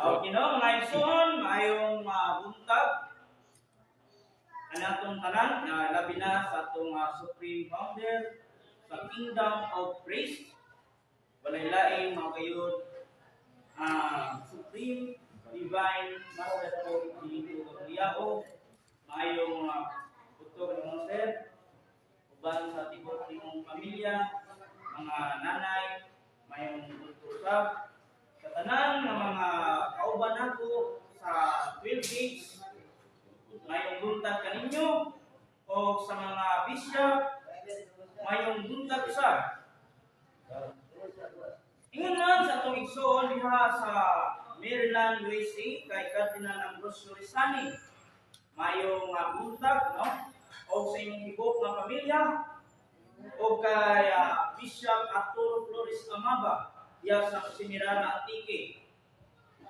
Okay, no, mga igsoon, maayong buntag. Anatong tanan, na labi na sa atong Supreme Founder sa Kingdom of Priest. Walay lain mga gayud, Supreme Divine Master ko dito Yao. Maayong udto nimo, sir. Uban sa tibok nimong pamilya, mga nanay, maayong udto sab sa tanan nga mga kauban nako sa 12 Gates, mayong buntag kaninyo, o sa mga bishop, mayong buntag usab. Ingon man sa atong igsoon diha sa Maryland, USA, kay Cardinal Ambrosio Rizani, mayong buntag, no, o sa inyong hibok nga pamilya, o kay Bishop Arturo Flores Amaba diya sa Semirara, Antique.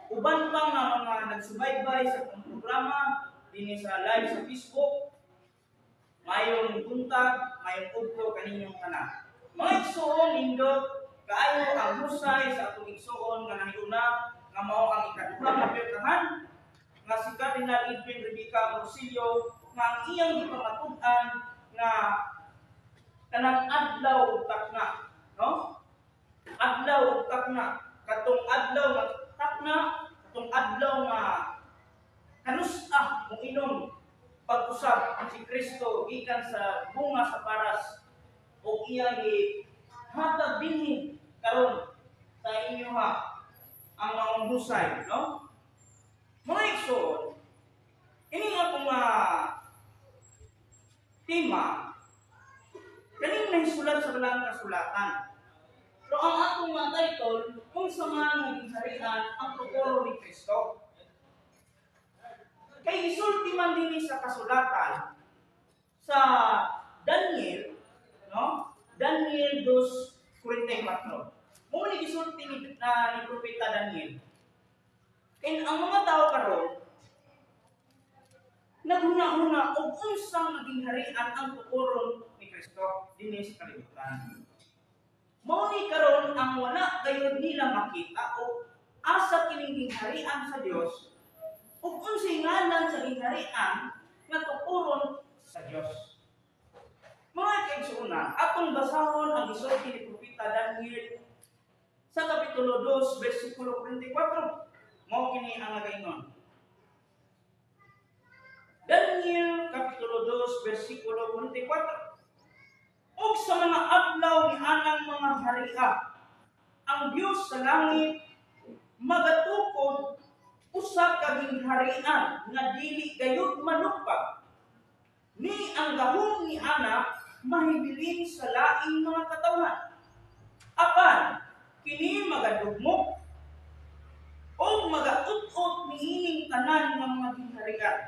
Uban pa nga mga nagsubaybay sa atong programa dinhi sa live sa Facebook, mayong buntag, mayong udto kaninyong tanan. Mga igsoon, nindot kaayo ang husay sa atong igsoon nga nahiuna nga mao ang ikaduha nga pertahan nga si Cardinal Edwin Rebica Morcillo, nga ang iyang gipamatud-an nga kanang adlaw ug takna, no? Adlaw ug takna, katong adlaw nga takna, katong adlaw nga kanus-a moinom pag-usab si Kristo gikan sa bunga sa paras o iyang hatag dinhi karon sa inyo ha ang maong husay, no? Mga igsoon, ini akong tema kaning nahisulat sa Balaang Kasulatan. Pero ang atong mga title, kung sa mga naging harian ang tukoron ni Kristo. Kay isulti man dinhi sa kasulatan sa Daniel, no? Daniel 2:44. Mao ni gisulti ni propeta Daniel. Kay ang mga tao karon naghuna-huna og unsang naging harian ang tukoron ni Kristo dinhi sa kalibutan. Mao ni karon ang wala gayud nila makita o asa kining gingharian sa Dios ug unsay ngalan sa gingharian nga tukoron sa Dios. Mga kaigsuonan, atong basahon ang gisulti ni Propeta Daniel sa Kapitulo 2, versikulo 44. Mao kini ang nagaingon. Daniel Kapitulo 2, versikulo 44. "Ug sa mga adlaw ni anang mga haria, ang Dios sa langit magatukod usa ka gingharian nga dili gayud malupag. Ni ang gahom ni ana mahibilin sa laing mga katawhan. Apan kini magadugmok o magaut-ot niining tanan nga mga gingharian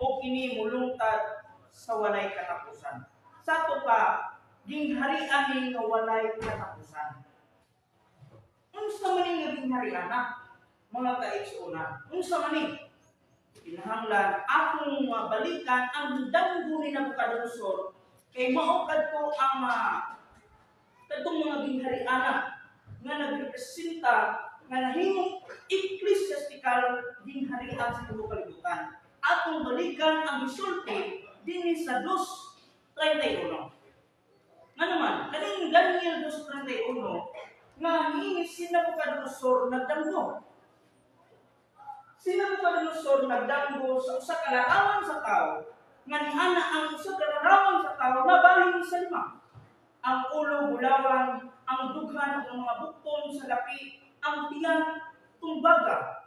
o kini mulungtad sa walay katapusan." Sa ato pa, gingharian ni nga walay katapusan. Unsa man ning nga gingharian na, mga kaigsuonan? Unsa man ni? Kinahanglan akong balikan ang damgo ni Nabucodonosor kay mao kadto ang kadtong mga ginghariana nga nagrepresenta nga nahimong ecclesiastical gingharian sa tibuok kalibutan. Atong balikan ang gisulti dinhi sa 2.31. Nga naman, kaning Daniel 2.31 nga niini si Nabucodonosor nagdamgo. Si Nabucodonosor nagdamgo sa usa ka larawan sa tao nga niana ang usa ka larawan sa tao na bahin sa lima. Ang ulo bulawan, ang dughan ng mga bukton sa lapi, ang tiyan tumbaga,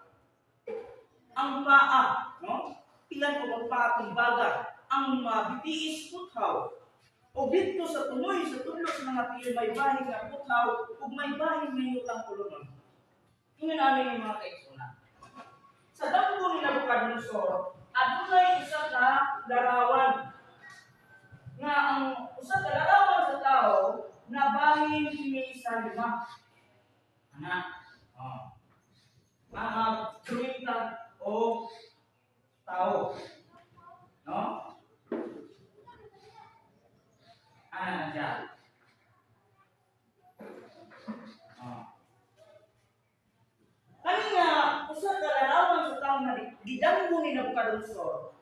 ang paa, no? Tiyan o ang paa tumbaga, ang bitiis puthaw. O didto sa tumoy sa tudlo sa mga tiil may bahin nga puthaw ug may bahin nga yutang kolonon. Ingon ani, mga kaigsuonan. Sa damgo ni Nabucodonosor, adunay usa ka larawan nga ang usa ka larawan sa tao na bahin kini sa lima. Ana. Oh. Mga drawing o tao. No? Ana na siya. Oh. Kani nga usa gidanggo ni Nabucodonosor,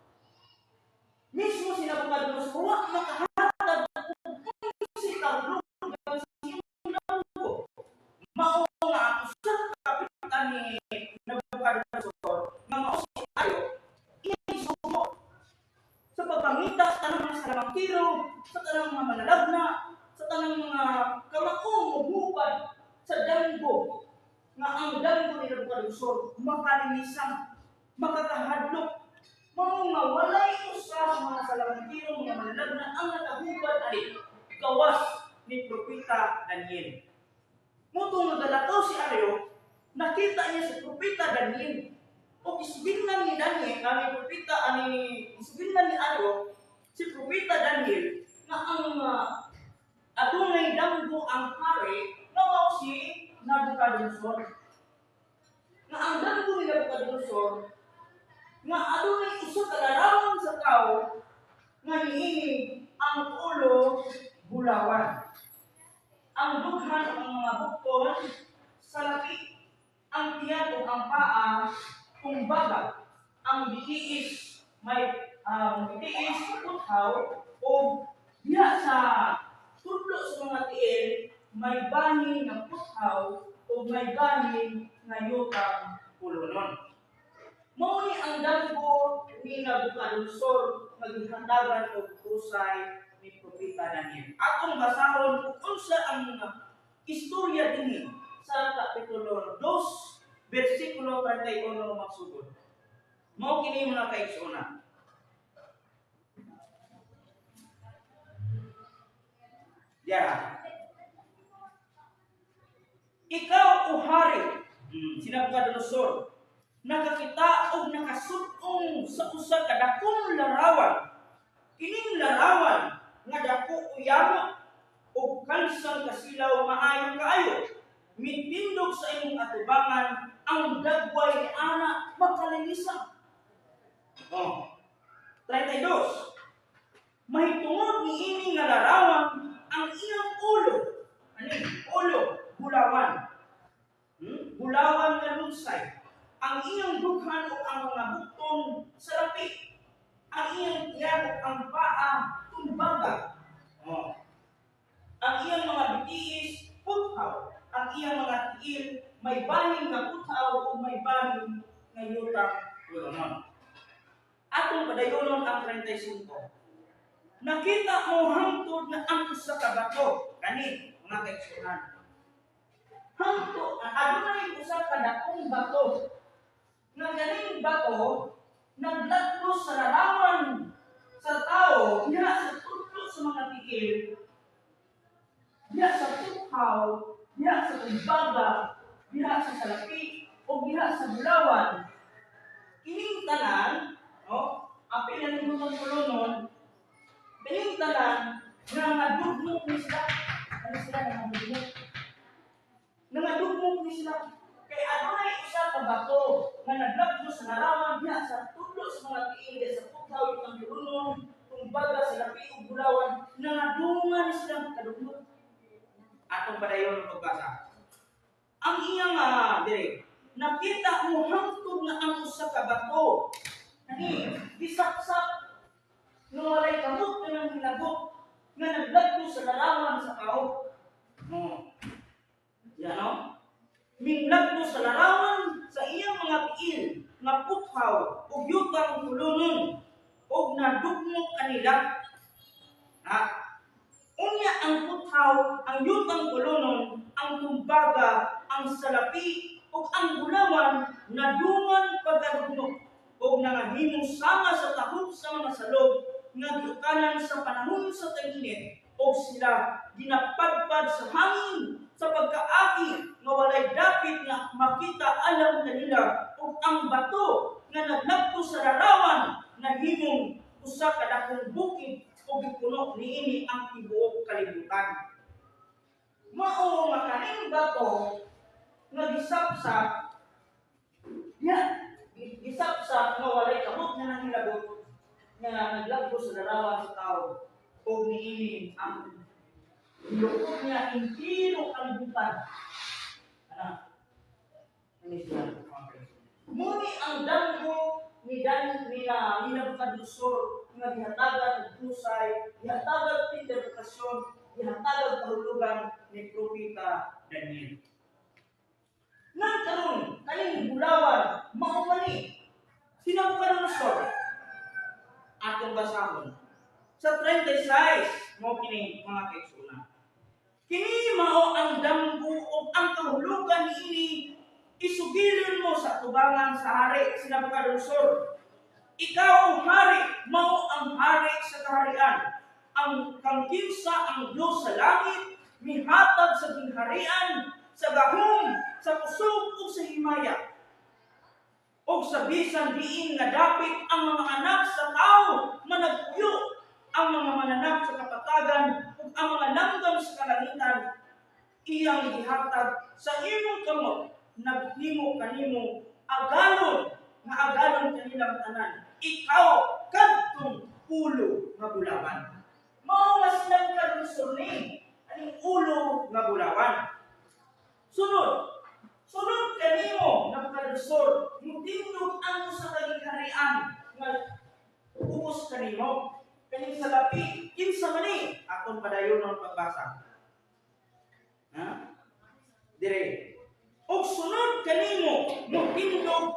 mismo si Nabucodonosor wa makahatag kung si kahulugan sa iyang danggo. Mao nga ang usa ka kapitan ni Nabucodonosor nga mao si Arioc, iyang sugo sa pagpangita sa tanang mga salamangkiro, sa tanang mga manalagna, sa tanang mga kamaong muhubad sa danggo, nga ang danggo ni Nabucodonosor makalinisang, makakahadlok. Mao nga walay usa sa mga salamangkiro, mga manalagna ang nakahubad ani gawas ni Propeta Daniel. Mao tong nagalakaw si Arioc, nakita niya si Propeta Daniel. O gisugilnan ni Daniel, ani Propeta, ani gisugilnan ni Arioc, si Propeta Daniel, nga ang adunay danggo ang hari, nga mao si Nabucodonosor. Nga ang danggo ni Nabucodonosor, nga adunay usa ka larawan sa tao, nga niini ang ulo bulawan, ang dughan ang mga bukton salapi, ang tiyan ug ang paa tumbaga, ang bitiis may ang bitiis puthaw, o diha sa tudlo sa mga tiil may bahin nga puthaw o may bahin nga yutang kulunon. Mao ni ang danggo ni Nabucodonosor nga gihatagan og husay ni Propeta Daniel. Atong basahon kung unsa ang istorya dinhi sa Kapitulo 2, versikulo 31 magsugod. Mao kini, mga kaigsuonan. Yara. "Ikaw, o hari," si Nabucodonosor, "nakakita og nakasut-ong sa usa ka dakong larawan. Kining larawan nga dako uyamo ug kalsang kasilaw maayo kaayo. Mitindog sa imong atubangan, ang dagway ni ana makalinisan." Oh. 32. "Mahitungod ni ini nga larawan, ang iyang ulo, ani, ulo, bulawan. Bulawan nga lunsay. Ang iyang dughan o ang mga bukton salapi. Ang iyang tiyan ug ang paa tumbaga. Oh. Ang iyang mga bitiis puthaw. Ang iyang mga tiil may bahin nga puthaw o may bahin nga yutang kulunon." Atong padayonon ang 35. "Nakita mo hangtod na ang usa ka bato," kani, mga kaigsuonan. Hangto adunay usa ka dakong bato. Nga ganing bato naglaglos sa larawan sa tao diha sa tudlo sa mga tiil, diha sa puthaw, diha sa tumbaga, diha sa salapi, o diha sa bulawan. Kining tanan, no? Apil na nindotang kulunon, kining tanan nga ngadugmok ni sila. Ano sila nangadugmok? Nangadugmok ni sila. Kay adunay usa ka bato nga naglaglos sa larawan diha sa tudlo sa mga tiil, diha sa puthaw, yutang kulunon, tumbaga, salapi ug bulawan, nangadungan ni sila kadugmok. Atong padayon ang pagbasa. Ang iyang dire, "Nakita mo hangtod nga ang usa ka bato nani gisapsap nga walay kamot nga nang hilabot nga naglagyo sa larawan sa tao." No. Yan, no? "Minglagyo sa larawan sa iyang mga tiil nga puthaw ug yutang kulunon ug nadugmok kanila. Ha? Unya ang puthaw, ang yutang kulunon, ang tumbaga, ang salapi ug ang bulawan nadungan pagkadugmok ug nangahimong sama sa tahop sa mga salog nga giukanan sa panahon sa tag-init, ug sila ginapadpad sa hangin sa pagkaagi nga walay dapit nga makita alang kanila, ug ang bato nga naglagpo sa larawan nahimong usa ka dakong bukid ug gipuno niini ang tibuok kalibutan." Mao nga kaning bato nga gisapsap ya, gisapsap nga walay kamot nga nangilabot nga naglagpo sa larawan sa tao ug niini ang gilukot niya intiro kalibutan. Ana. Ano sila? Muni ang danggo Dan nila ni Nabucodonosor nga gihatagan og husay, gihatagan og interpretasyon, gihatagan kahulugan ni Propeta Daniel. Nang karon, kaning bulawan, mao man ni si Nabucodonosor. Atong basahon. Sa 36, mao kini, mga kaigsuonan. Kini mao ang damgo ug ang kahulugan niini, isugilon mo sa tubangan sa hari, si Nabucodonosor. Ikaw ang hari, mao ang hari sa kaharian. Ang kang kinsa ang Diyos sa langit mihatag sa gingharian, sa gahom, sa kusog ug sa himaya. Og sa bisan diin nga dapit ang mga anak sa tao managpuyo, ang mga mananap sa kapatagan ug ang mga langgam sa kalangitan iyang gihatag sa imong kamot, naghimo kanimo agalon nga agalon kanilang tanan. Ikaw kadtong ulo nga bulawan. Mao nga si Nabucodonosor ni aning ulo nga bulawan. Sunod, sunod kanimo, Nabucodonosor, mutindog ang usa ka gingharian nga ubos kanimo. Kaning salapi, kinsa man ni? Akon padayon ang pagbasa. Ha? Dire. Og sunod kanimo, mutindog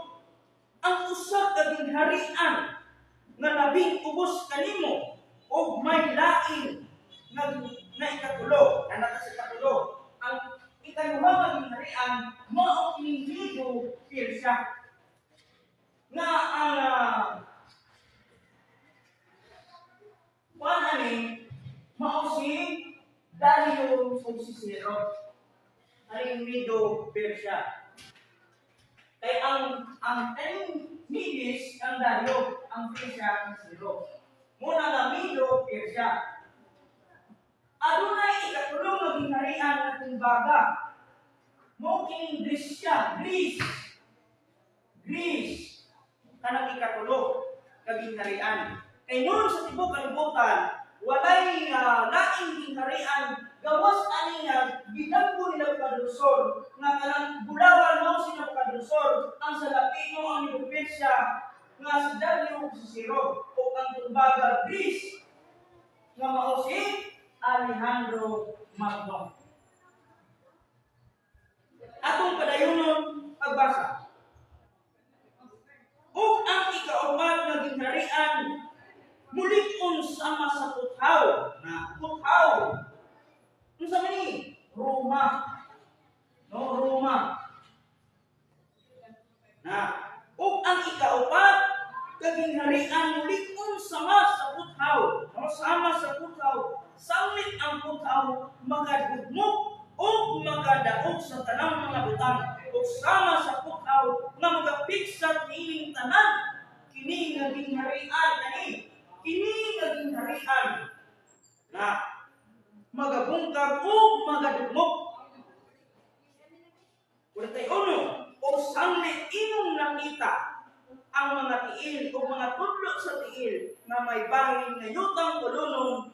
ang usa ka gingharian nga labing ubos kanimo og may lain nga ikatulo, na sa ikatulo. Ang ikaduha nga gingharian mao kining Medo Persia. Nga ang kuan ani mao si Dario ug si Ciro. Aning Medo Persia. Kay ang kaning Medes ang Dario, ang Persia ang Ciro. Muna nga Medo Persia. Adunay ikatulong nga gingharian nga tumbaga. Mao kining Grecia, Greece. Greece kanang ikatulo nga gingharian. Kay noon sa tibuok kalibutan, walay laing gingharian gawas ani nga gidamgo ni Nabucodonosor, nga kanang bulawan mao si Nabucodonosor, ang salapi mo ang Medo Persia nga si Dario ug si Ciro, ug ang tumbaga Greece nga mao si Alejandro Magno. Atong padayonon pagbasa. Ug ang ikaupat nga gingharian mulig-on sama sa puthaw na puthaw. Unsa man ni? Roma. No, Roma. Na ug ang ikaupat ka gingharian mulig-on sama sa puthaw. No, sama sa puthaw. Sanglit ang puthaw makadugmok ug makadaog sa tanang mga butang ug sama sa puthaw nga magapiksat niining tanan, kini nga gingharian kani kini nga gingharian na magabungkag ug magadugmok. 41. O sanglit imong nakita ang mga tiil o mga tudlo sa tiil nga may bahin nga yutang kolonon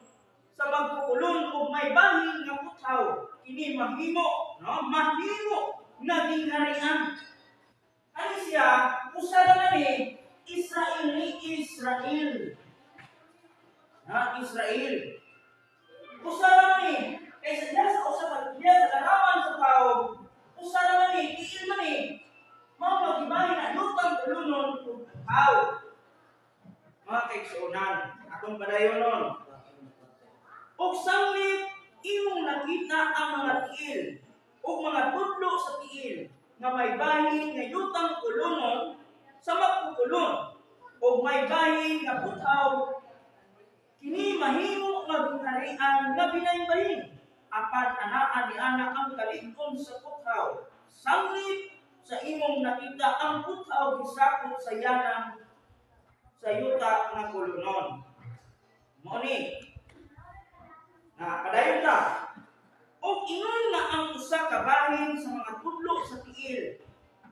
sa magkukulon ug may bahin nga puthaw, kini mahimo, no, mahimo nga gingharian. Ani siya, usa na ni Israel, ni Israel. Ha, Israel. Usa lang ni kay sa diya sa usa ka diya sa larawan sa tao, usa lang ni tiil man ni mao magibahin na yutang kolonon ug puthaw. Mga kaigsuonan, akong padayonon. Og sanglit imong nakita ang mga tiil ug mga tudlo sa tiil nga may bahin nga yutang kolonon sa magkukulon ug may bahin nga puthaw, kini mahimo nga gingharian nga binahin-bahin, apan anaa ni ana ang kalig-on sa puthaw. Sanglit sa imong nakita ang puthaw gisakop sa yanang sa yuta nga kolonon. Mao ni na padayon ta. Og ingon nga ang usa ka bahin sa mga tudlo sa tiil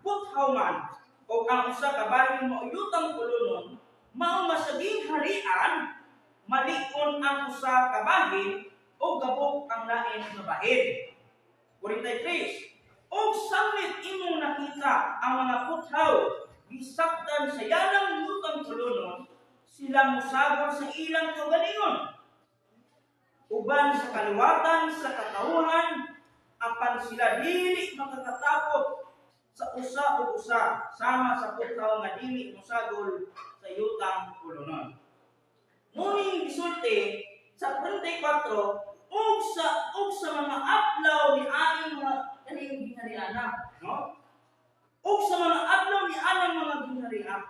puthaw man o ang usa ka bahin mao yutang kolonon, mao masaging harian, malig-on ang usa ka bahin o gabok ang lain nga bahin. 43. Og sanglit imong nakita ang mga puthaw gisakdan sa yanang yutang Sila mosagol sa ilang kaugalingon uban sa kaliwatan sa katawhan, apan sila dili makakatapot sa usa ug usa, sama sa puthaw nga dili mosagol sa yutang ulonon. Muning gisulti sa 34, ug sa mga adlaw ni aning mga kaning ginghariana, no? Ug sa mga adlaw ni anang mga gingharian,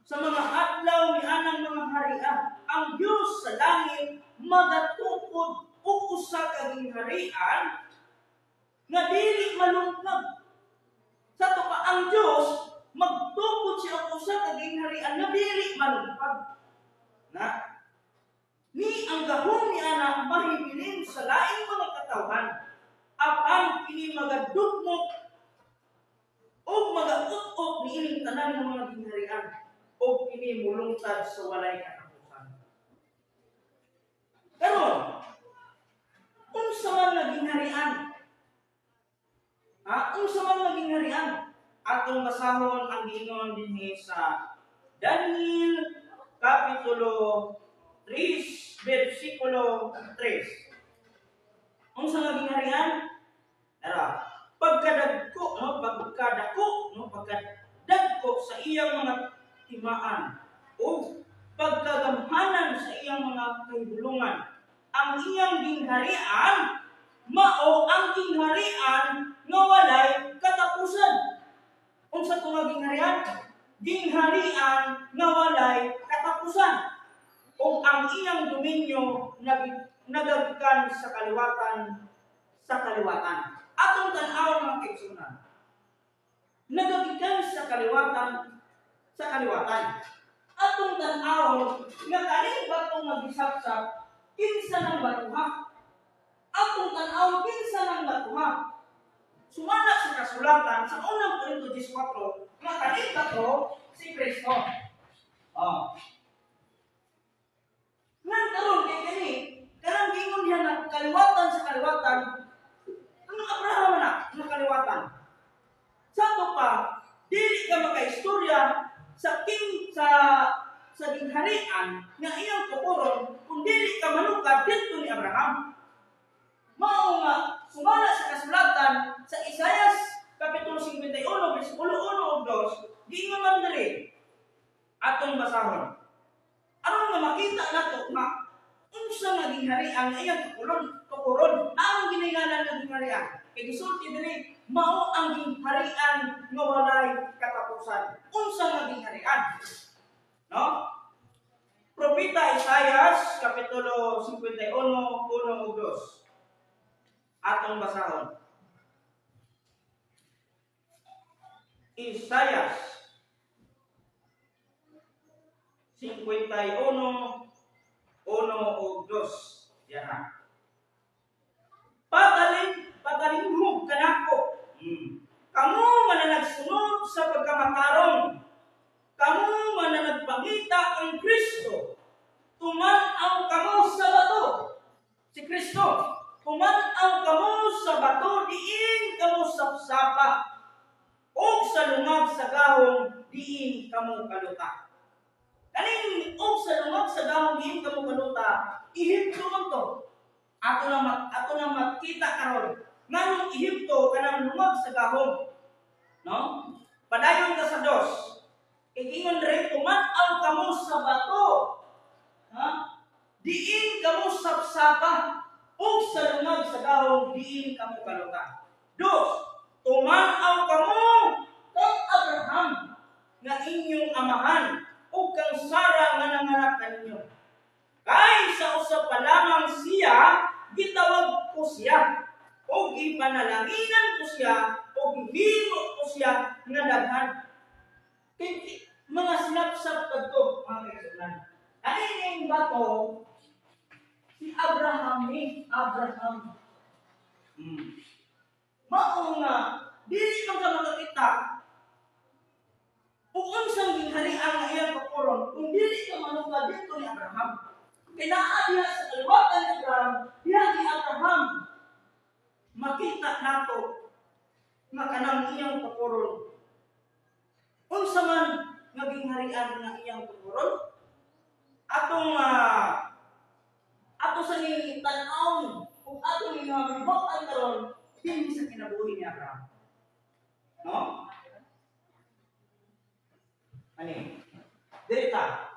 sa mga adlaw ni anang mga haria, ang Dios sa langit magatukod og usa ka gingharian nga dili malungpag. Sa ato pa, ang Dios magtukod siya og usa ka gingharian nga dili malungpag. Na ni ang gahom ni ana mahibilin sa laing mga katawhan, apan kini magadugmok ug magaut-ot niining tanan nga mga gingharian ug kini mulungtad sa walay katapusan. Karon, unsa man nga gingharian? Ha? Unsa man nga gingharian? Atong basahon ang giingon dinhi sa Daniel Kapitulo 3 versikulo 3. Unsa nga gingharian? Tara, pagkadagko, no, pagkadako, no, pagkadagko sa iyang mga timaan o pagkagamhanan sa iyang mga kahibulungan, ang iyang gingharian mao ang gingharian nga walay katapusan. Unsa to nga gingharian? Gingharian nga walay katapusan. O ang iyang dominyo nagagikan sa kaliwatan sa kaliwatan. Atong tan-awon, mga kaigsuonan. Nagagikan sa kaliwatan sa kaliwatan. Atong tan-awon nga kaning batong nga gisapsap, kinsa nang batuha? Atong tan-awon kinsa nang batuha. Sumala sa kasulatan sa Unang Korinto 14 nga kaning bato si Kristo. Oh. Ngan karon kay kani, kanang giingon niya nga kaliwatan sa kaliwatan, ang Abraham na nga kaliwatan. Sa ato pa, dili ka makaistorya sa king sa gingharian nga iyang tukuron kung dili ka manukad didto ni Abraham. Mao nga sumala sa kasulatan sa Isayas Kapitulo 51 versikulo 1 ug 2, giingon man diri, atong basahon. Aron nga makita nato nga unsa nga gingharian nga iyang tukuron, naang ginayalan nga gingharian. Kay gisulti diri, mao ang gingharian nga walay katapusan. Unsa nga gingharian? No? Propeta Isayas Kapitulo 51 1 ug 2. Atong basahon. Isayas 51 1 ug 2. Yan ha. Patalinghug kanako. Kamo nga nagsunod sa pagkamatarong. Kamo nga nagpangita kang Kristo. Tuman-aw kamo sa bato. Si Kristo. Tuman-aw kamo sa bato, diin kamo sapsapa. Og sa lungag sa gahom, diin kamo kaluta. Kaning og sa lungag sa gahom, diin kamo kaluta, Ehipto man to. Ato na makita karon nganong Ehipto kanang lungag sa gahom. No? Padayon ka sa 2. Kay ingon rin, tuman-aw kamo sa bato. Ha? Diin kamo sapsapa. Ug sa lungag sa gahom, diin kamo kaluta. 2, tuman-aw kamo kang Abraham nga inyong amahan ug kang Sara nga nanganak kaninyo. Kay sa usa pa lamang siya, gitawag ko siya, ug gipanalanginan ko siya, ug gihimo ko siya nga daghan. Kay mga sinapsap kadto, mga kaigsuonan. Kaning bato, si Abraham ni Abraham. Mao nga dili man ka makakita ug unsang gingharian nga iyang tukuron kung dili ka manukad didto ni Abraham. Kay naa diha sa kaliwatan ni Abraham, diha ni Abraham makita nato nga kanang iyang tukuron. Unsa man nga gingharian? harian nga iyang tuhuron? Atong ato sa ni tan-awon kung ato ni nga gibuhat karon dinhi sa kinabuhi ni Abraham. No? Ani? Diri ta.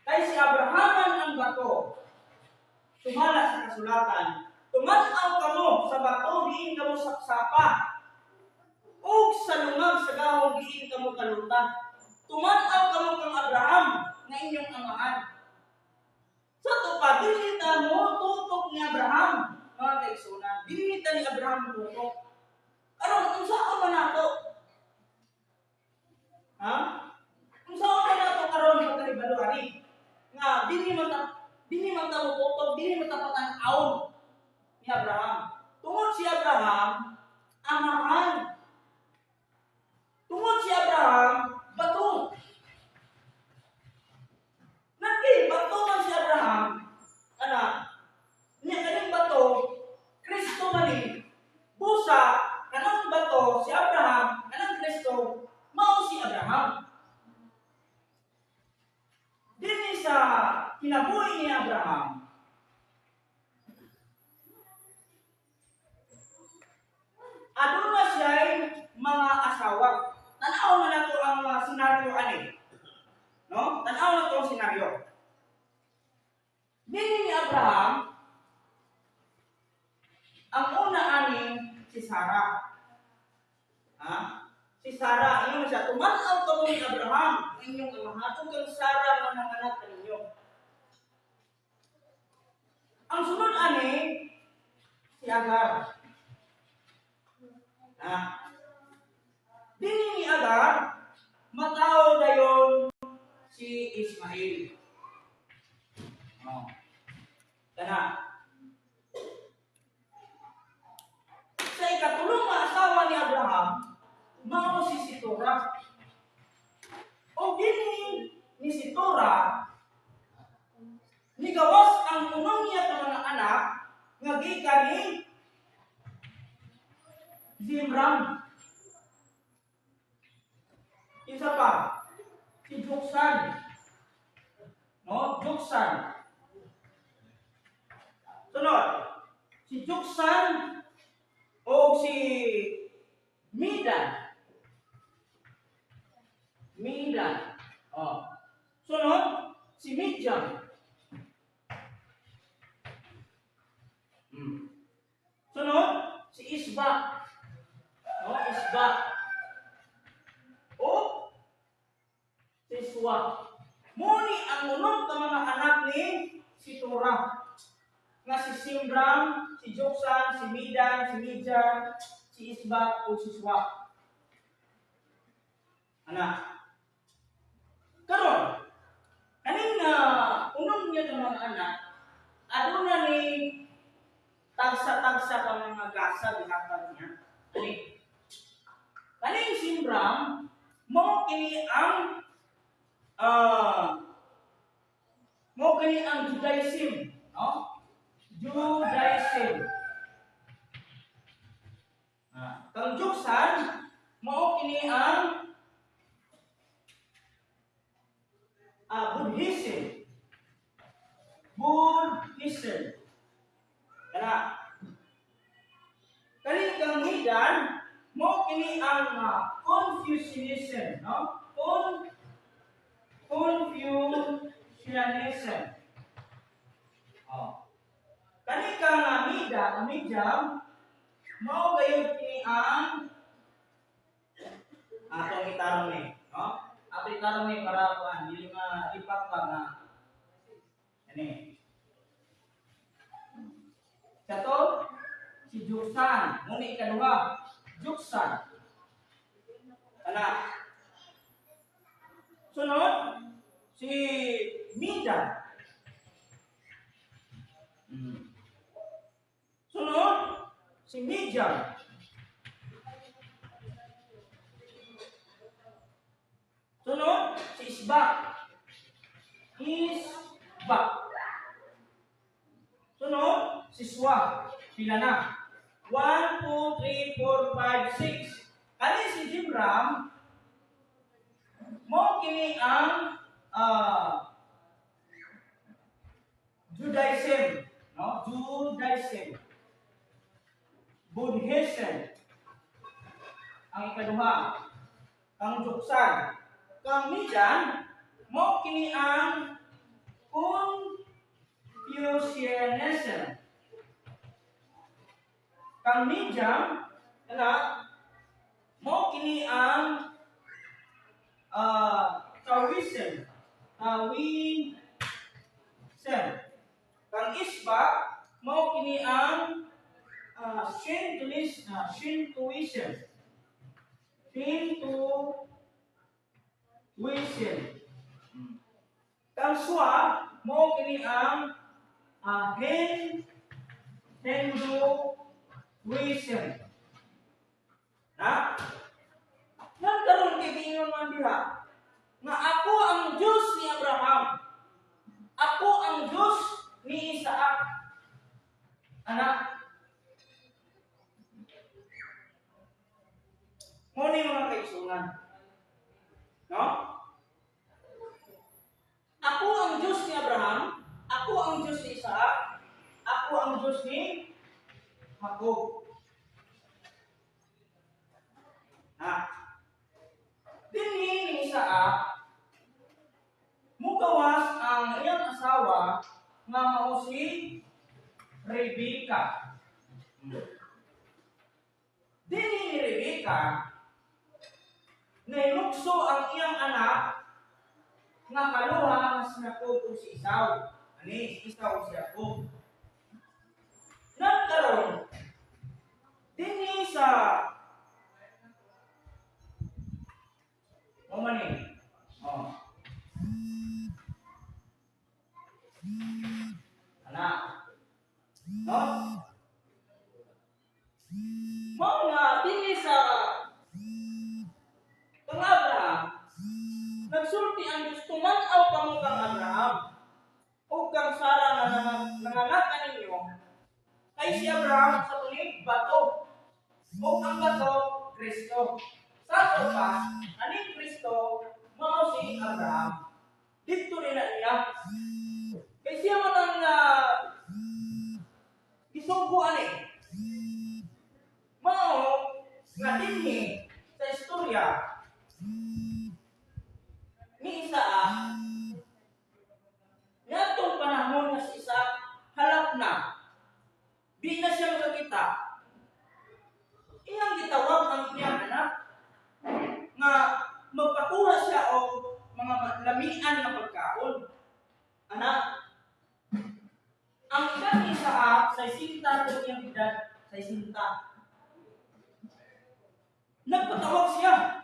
Kay si Abraham ang bato. Sumala sa kasulatan, "Tuman-aw kamo sa bato diin kamo sapsapa, ug sa lungag sa gahom diin kamo kaluta. Tuman-aw kamo kang Abraham nga inyong amahan." Sa to pa, dili ta mo tutok ni Abraham, mga kaigsuonan. Dili ta ni Abraham tutok. Karon, unsaon man nato? Ha? Unsaon man nato karon pagkahibalo ani? Nga dili man ta mo tutok, dili man ta patan-awon ni Abraham. Tungod si Abraham, amahan. Tungod si Abraham, bato. Nagki, bato man si Abraham, ana, niya kaning bato, Kristo man ni, busa, kanang bato, si Abraham, kanang Kristo, mao si Abraham. Dinhi sa kinabuhi ni Abraham, aduna siya'y mga asawa. Tanaw na nato ang senaryo ani. No? Tanaw na to ang senaryo. Dinhi ni Abraham, ang una ani si Sarah. Ha? Si Sarah, ingon siya, "Tuman-aw kamo ni Abraham, ang inyong amahan, ug kang Sarah nga nanganak kaninyo." Ang sunod ani, si Agar. Ha? Dinhi ni Agar, matawo dayon si Ismail. Oh. Kana. Sa ikatulong nga asawa ni Abraham, mao si Situra. O dinhi ni Situra, nigawas ang unong niya ka mga anak nga gikan ni Zimram. Isa pa, si Joksan. No? Joksan. Sunod, si Joksan o si Midan. Midan. Oh. Sunod, si Midian. Sunod, si Isba. No, Isba. O si Swa. Muni ang unong ka mga anak ni Situra. Nga si Simram, si Joksan, si Midan, si Midian, si Isba o si Swa. Anak. Karon, kaning unong niya ng mga anak, aduna ni tagsa-tagsa ka mga gasa gihatag niya. Ani? Kaning Simram, mao kini ang Judaism, no? Judaism. Kang Joksan, mao kini ang Buddhism. Buddhism. Kana. Kani kang Midan, mao kini ang Confucianism, no? Confucianism. Oh. Kani kang Mida, Midyam, mao gayud kini ang atong itarong ni, no? Ato itarong ni para kuan dili malipak pa nga ani. Sa to si Joksan, muni ikaduha, Joksan. Ana. Sunod si Mida. Sunod si Midian. Sunod si Isba. Isba. Sunod si Swa. Pila na? 1, 2, 3, 4, 5, 6. Kani si Jimram, mao kini ang Judaism, no? Judaism. Buddhism. Ang ikaduha, kang Joksan. Kang Midian, mao kini ang Confucianism. Kang Midian, ana, mao kini ang Taoism. Taoism. Kang Isba, mao kini ang Shintoism. Shintoism. Shintoism. Kang Swa, mao kini ang Hinduism. Na? Nagkaroon kay giingon man diha nga ako ang Diyos ni Abraham. Ako ang Diyos ni Isaac. Anak. Mao ni, mga kaigsuonan. No? Ako ang Diyos ni Abraham, ako ang Diyos ni Isaac, ako ang Diyos ni Jacob. Ha? Dinhi ni Isaac, mugawas ang iyang asawa nga mao si Rebecca. Dinhi ni Rebecca, nailukso ang iyang anak nga kaluha nga si Jacob ug si Esau. Ani si Esau ug si Jacob. Nagkaroon dinhi sa o man ni. Oh. Anak. No? Mao nga dinhi sa kang Abraham, nagsulti ang Diyos, tuman-aw kamo kang Abraham ug kang Sara nga nanganak ninyo, kay si Abraham sa tunig bato ug ang bato Kristo. Sa ato pa, aning Kristo mao si Abraham. Didto nila niya. Kay siya man ang gisugo ani. Mao nga dinhi sa istorya ni Isaac, ngadtong panahon nga si Isaac halap na, di na siya makakita, iyang gitawag ang iyang anak nga magpakuha siya og mga lamian nga pagkaon. Anak, ang edad ni Isaac 60 tuod iyang edad, 60. Nagpatawag siya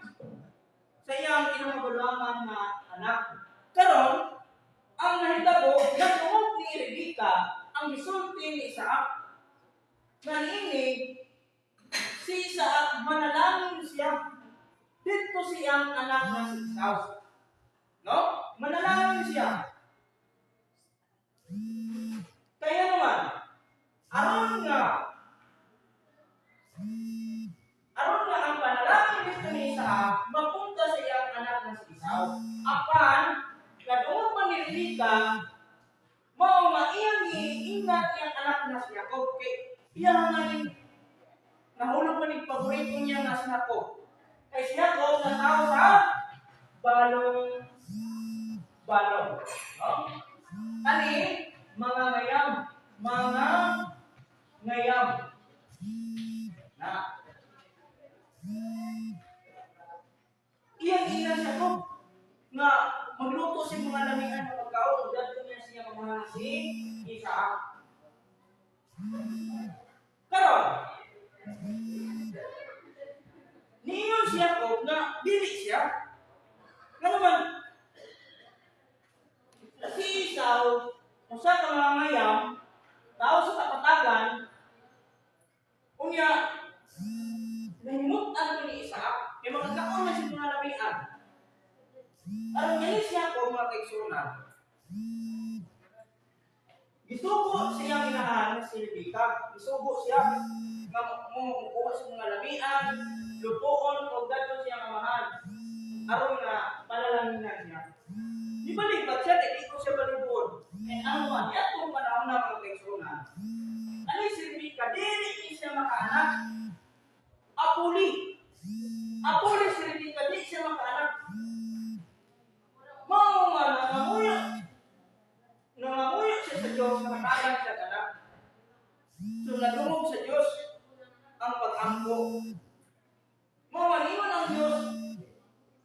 sa iyang kinamagulangan nga anak. Karon, ang nahitabo, nagtungod ni Rebecca ang gisulti ni Isaac. Nga niini, si Isaac manalangin siya didto siyang anak na si Esau. No? Manalangin siya. Kaya naman, aron nga ang panalangin dito ni Isaac mapunta sa iyang anak na si Esau. Apan, kadungog man ni Rebecca, mao nga iyang giingat iyang anak na si Jacob, kay iya nga ning nahulog man ning paborito niya nga si Jacob. Kay si Jacob na tao sa balong balong. No? Ani mga ngayam, mga ngayam. Na. Iyang ina si Jacob nga magluto si mga lamian nga pagkaon ug dadto niya siya mga si Isaac. Karon, niingon si Jacob na dili siya. Nga naman, si Esau, usa ka mga ngayam, tao sa kapatagan, unya, nahimutan ko ni Isaac, kay makakaon na siya mga lamian. Aron ngani si Jacob, mga kaigsuonan, gisugo siyang inahan si Rebecca, gisugo siya nga Nga mo kuha sa mga lamian, lutuon o dadon siyang amahan. Aron nga panalanginan niya. Di balikat siya, kay di ko siya balibuon. And ang mga niadtong panahon na, mga kaigsuonan, ano si Rebecca, dili ni siya makaanak. Apuli. Apuli si Rebecca, di siya makaanak. Mao nga nanganguyo. Nanganguyo siya sa Diyos, nakaanak siya anak. So nadungog sa Diyos ang pag-ampo. Mao nga niingon ang Diyos,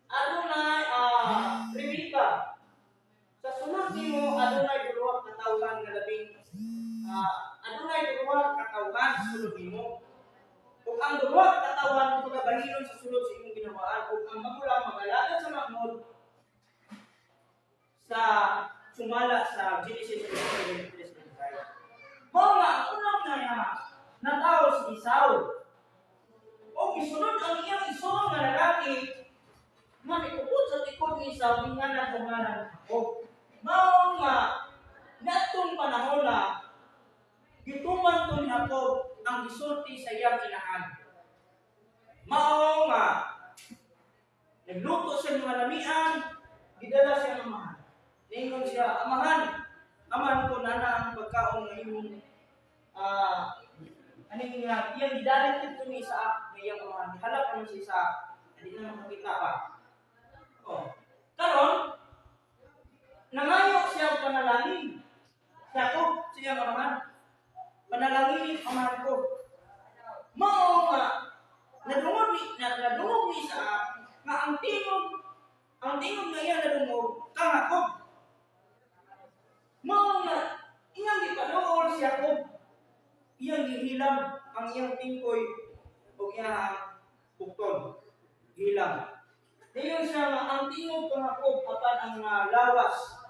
"Adunay Rebecca, sa sulod nimo adunay duha ka tawhan nga labing adunay duha ka tawhan sa sulod nimo. Ug ang duha ka tawhan pagabahinon sa sulod sa imong ginawaan, ug ang magulang magalagad sa manghod," sa sumala sa Genesis 27:25. Mao nga ang unang na natawo si Esau. O gisunod ang iyang isuon nga lalaki nga niupod sa tikod ni Esau, gingalan sa ngalan Jacob. Mao nga natong panahon na gituman to ni Jacob ang gisulti sa iyang inahan. Mao nga nagluto siya ng mga lamian, gidala siya ng amahan. Ningon siya, "Amahan, amahan ko, nana ang pagkaon nga imong aning nga iyang gidalit didto ni Isaac nga iyang amahan." Halap naman si Isaac, hindi na makakita pa. Oh. Karon, nangayo siya og panalangin. Si Jacob, sa iyang amahan. "Panalangin, amahan ko." Mao nga nadungog ni Isaac nga ang tingog nga iya nadungog kang Jacob. Mao nga iyang gipaduol si Jacob. Iyang gihilam ang iyang tingkoy ug iyang bukton. Gihilam. Niingon siya nga ang tingog kang Jacob apan ang lawas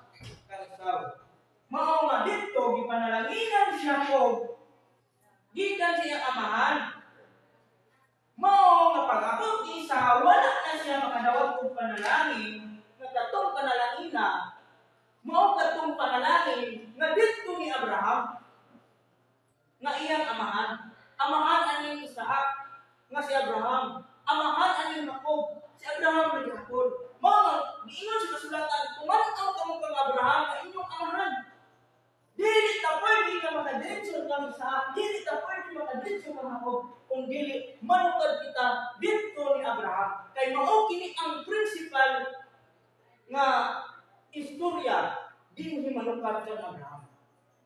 kang Esau. Mao nga didto gipanalanginan si Jacob gikan sa iyang amahan. Mao nga pag-abot ni Esau, wala na siya makadawat og panalangin nga katong panalangina mao katong panalangin nga didto ni Abraham nga iyang amahan. Amahan aning Isaac nga si Abraham. Amahan aning Jacob, si Abraham na gihapon. Mao nga giingon sa kasulatan, "Tuman-aw kamo kang Abraham nga inyong amahan." Dili ta pwede nga makadiretso kang Isaac, dili ta pwede makadiretso kang Jacob kung dili manukad kita didto ni Abraham. Kay mao kini ang principal nga istorya dinhi manukad kang Abraham.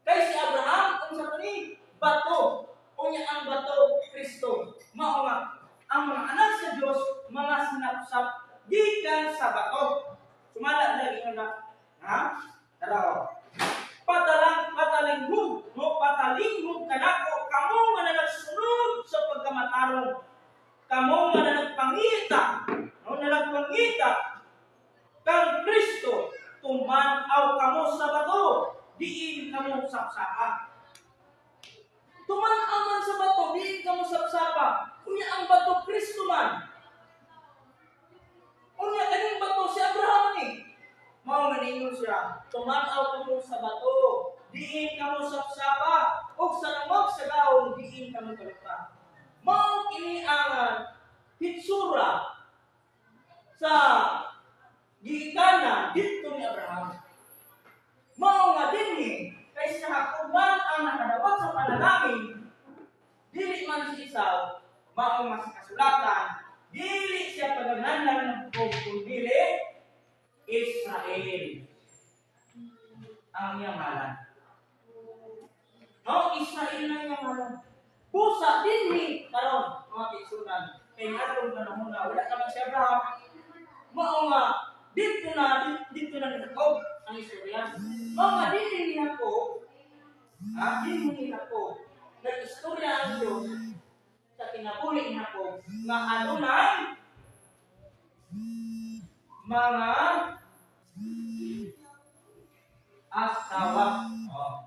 Kay si Abraham kung sa kani bato, unya ang bato Kristo. Mao nga ang mga anak sa Dios mga sinapsap gikan sa bato. Sumala na ingon na, ha? Tara oh. Patalinghug, no, patalinghug kanako kamo nga nagsunod sa pagkamatarong. Kamo nga nagpangita, no, nagpangita kang Kristo, tuman-aw kamo sa bato, diin kamo sapsapa. Tuman-aw man sa bato, diin kamo sapsapa. Unya ang bato Kristo man. Unya kaning bato si Abraham ni. Mao nga ningon siya, "Tuman-aw kamo sa bato, diin kamo sapsapa, ug sa nangog sa gawong diin kamo kaluka." Mao kini ang hitsura sa giikanan didto ni Abraham. Mao nga dinhi kay si Jacob man ang nakadawat sa panalangin, dili man si Esau. Mao nga sa kasulatan, dili siya pagangalan ng Jacob kun dili Israel ang iyang ngalan. No, Israel na iyang ngalan. Busa dinhi karon, mga kaigsuonan, kay ngadtong panahon na wala naman si Abraham, mao nga didto na ni Jacob ang istorya. Mao nga dinhi ni Jacob, dinhi ni Jacob, nag-istorya ang Diyos sa kinabuhi ni Jacob nga adunay mga asawa. Oh.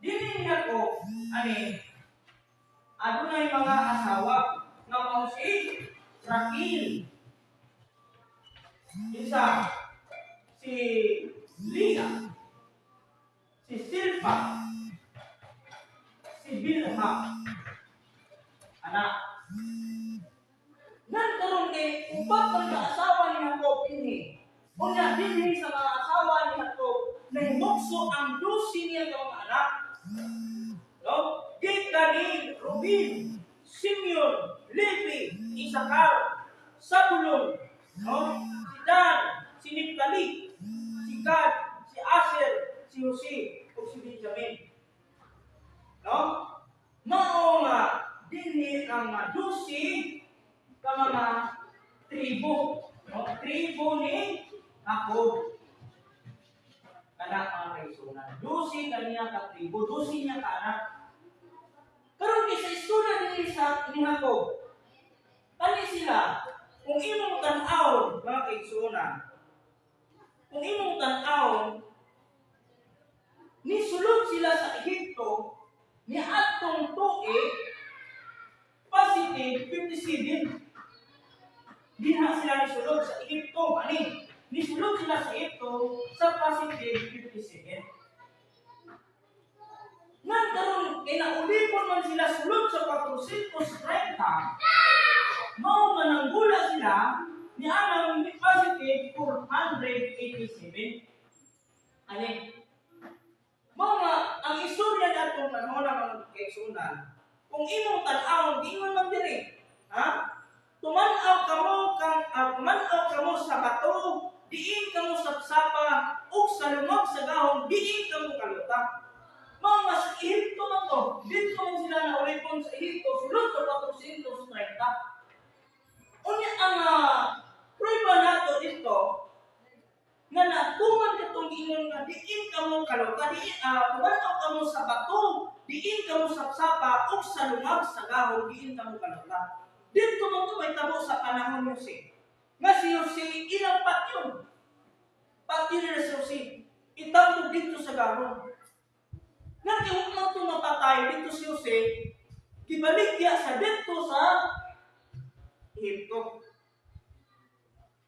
Dinhi ni Jacob, ani, adunay mga asawa nga mao si Raquel. Isa, si Leah, si Silpa, si Bilha. Anak. Ngan karon kay upat man ka asawa ni Jacob ini. Unya dinhi sa mga asawa ni Jacob nahimukso ang 12 niya ka mga anak. No? Gikan ni Ruben, Simeon, Levi, Isakar, Zabulon, no? Si Dan, si Naphtali, si Gad, si Asher, si Jose, ug si Benjamin. No? Mao nga dinhi ang mga 12 ka mga tribo. No? Tribo ni Jacob. Kana, mga kaigsuonan. 12 kaniya ka tribo, 12 niya ka anak. Karon kay sa istorya ni Jacob, kani sila, kung imong tan-awon, mga kaigsuonan, kung imong tan-awon, nisulod sila sa Ehipto ni atong tuig positive 57. Diha sila nisulod sa Ehipto. Ani? Nisulod sila sa Ehipto sa positive 57. Ngan karon kay naulipon man sila sulod sa 430, mao nga nanggula sila ni anang positive 487. Ani? Mao nga ang istorya ni atong panahon, mga kaigsuonan, kung imong tan-awon, giingon man diri, ha? Tuman-aw kamo sa bato, diin kamo sapsapa, ug sa lungag sa gahom, diin kamo kaluta. Mao nga sa Ehipto man to, dito man sila naulipon sa Ehipto, sulod sa 430. Unya ang prueba nato dito, nga natuman katong giingon nga diin kamo kaluta, diin tuman-aw kamo sa bato, diin kamo sapsapa, ug sa lungag sa gahom, diin kamo kaluta. Dito man to mahitabo sa panahon ni Jose. Nga si Jose ilang patyon. Patyon nila si Jose. Itambog dito sa gahom. Nga di man ito mapatay dito si Jose, gibaligya sa dito sa Ehipto.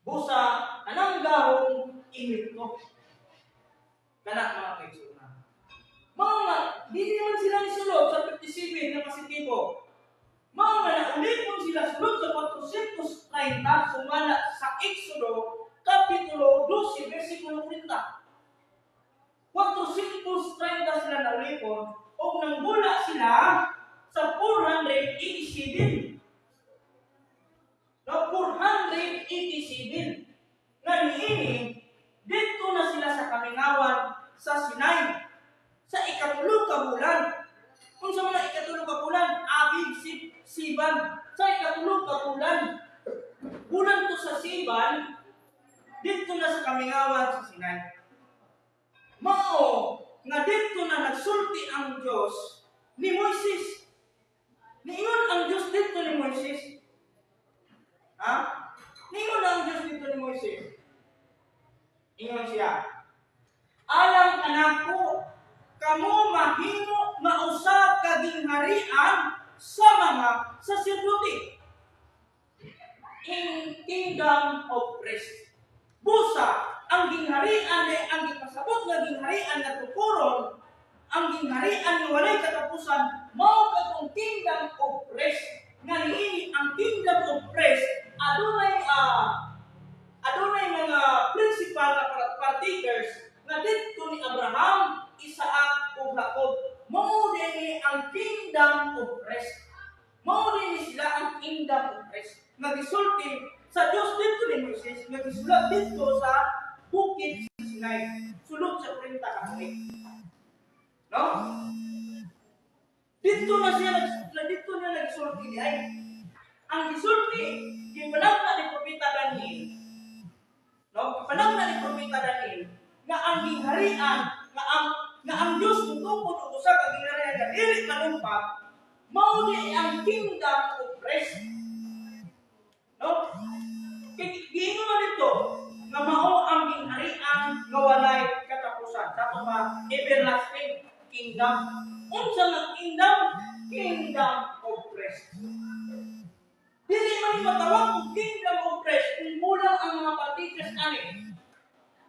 Busa, anang gahom, Ehipto. Kana, mga kaigsuonan. Mao nga, di naman sila nisulod sa 57 na positibo. Mao nga naulipon sila sulod sa 430 sumala sa Exodo Kapitulo 12 versikulo 30. 430 sila naulipon ug nanggula sila sa 487. No, 487. Nga niini, dito na sila sa kamingawan sa Sinai sa 3 ka bulan. Kung sa mga 3 ka bulan, Abib, Siban, sa 3 ka bulan, bulan to sa Siban, dito na sa kamingawan sa Sinai. Mao nga dito na nagsulti ang Diyos ni Moises. Niingon ang Diyos dito ni Moises. Ha? Niingon ang Diyos dito ni Moises. Ingon siya, "Alang kanako, kamo mahimo nga usa ka gingharian sa mga saserdote." In kingdom of priests. Busa, ang gingharian ay ang gipasabot nga gingharian nga tukuron, ang gingharian nga walay katapusan, mao katong kingdom of priests. Nga niini ang kingdom of priests, adunay mga principal na partakers nga didto ni Abraham, Isaac ug Jacob. Mao dinhi ang kingdom of priests. Mao dinhi sila ang kingdom of priests nga gisulti sa Dios didto ni Moises, nga gisulat didto sa bukid sa Sinai, sulod sa 30 ka tuig. No? Didto na nagsulti di ay. Ang gisulti, gipanagna ni Propeta Daniel. No? Gipanagna ni Propeta Daniel nga ang gingharian nga ang Dios mutukod og usa ka gingharian nga dili manumpa, mao di ang kingdom of priests. No? Kay giingon man dito nga mao ang gingharian nga walay katapusan. Sa ato pa, everlasting kingdom. Unsa nga kingdom? Kingdom of priests. Dili man matawag og kingdom of priests kung kulang ang mga partakers ani.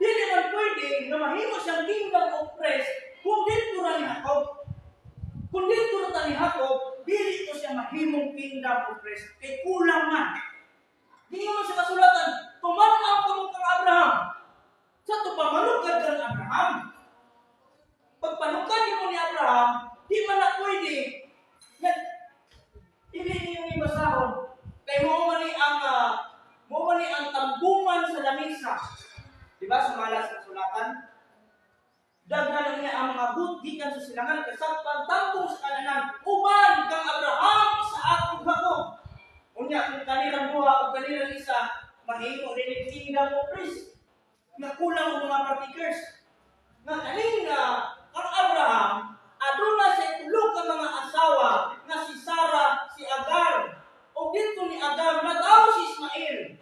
Dili man pwede nga mahimo siyang kingdom of priests kung dito ra ni Jacob. Kung dito ra ta ni Jacob, Dili to siya mahimong kingdom of priests kay kulang man. Giingon sa kasulatan, tuman-aw kamo kang Abraham. Sa to pa manukad kang Abraham. Pag panukad mo ni Abraham, di man na pwede nga dili niyo ni basahon. Kay mao man ni ang tambungan sa lamisa. Di ba sumala sa kasulatan? Daghan niya ang mga booth gikan sa silangan, kasakpan, tambong sa kananan, uban kang Abraham, Isaac ug Jacob. Unya kung kanilang duha ug kanilang isa, mahimo din ang kingdom of priests nga kulang og mga partakers. Nga kaning nga kang Abraham, aduna siya tulo ka mga asawa nga si Sarah, si Agar. O dito ni Agar natawo si Ismael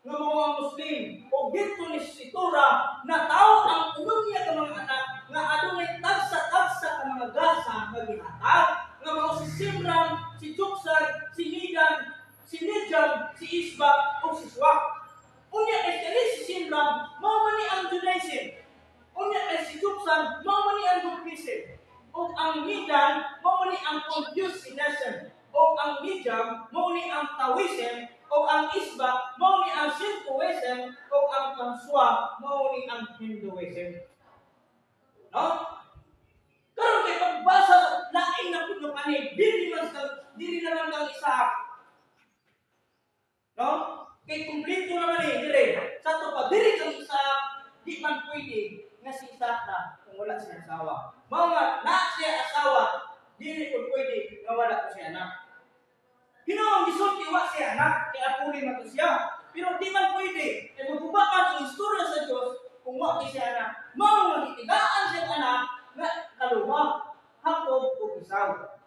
nga mga Muslim, o dito ni Situra natawo ang unom niya ka mga anak nga adunay tagsa-tagsa ka mga gasa nga gihatag nga mao si Simran, si Joksan, si Midan, si Midian, si Isbak ug si Suak. Unya kay kani si Simran mao man ni ang Judaism. Unya kay si Joksan mao man ni ang Buddhism. Ug ang Midan mao man ni ang Confucianism. Ug ang Midian mao ni ang Taoism, ug ang Isbak mao ni ang Shintoism, ug ang Kanswa mao ni ang Hinduism. No? Karon kay pagbasa sa lain na pud nga panig, dili naman kang Isaac. No? Kay kumpleto naman eh, dire. Sa to pa diri kang Isaac, di man pwede nga si Isaac na kung wala siya asawa. Mao nga na siya asawa, dili pud pwede nga wala ko siya anak. Hinuon gisulti wa siya anak, kay apuli man to siya. Pero di man pwede, kay maguba man ang istorya sa Dios kung wa kay siya anak. Mao nga gitigaan siya anak nga kaluha, Jacob ug Esau.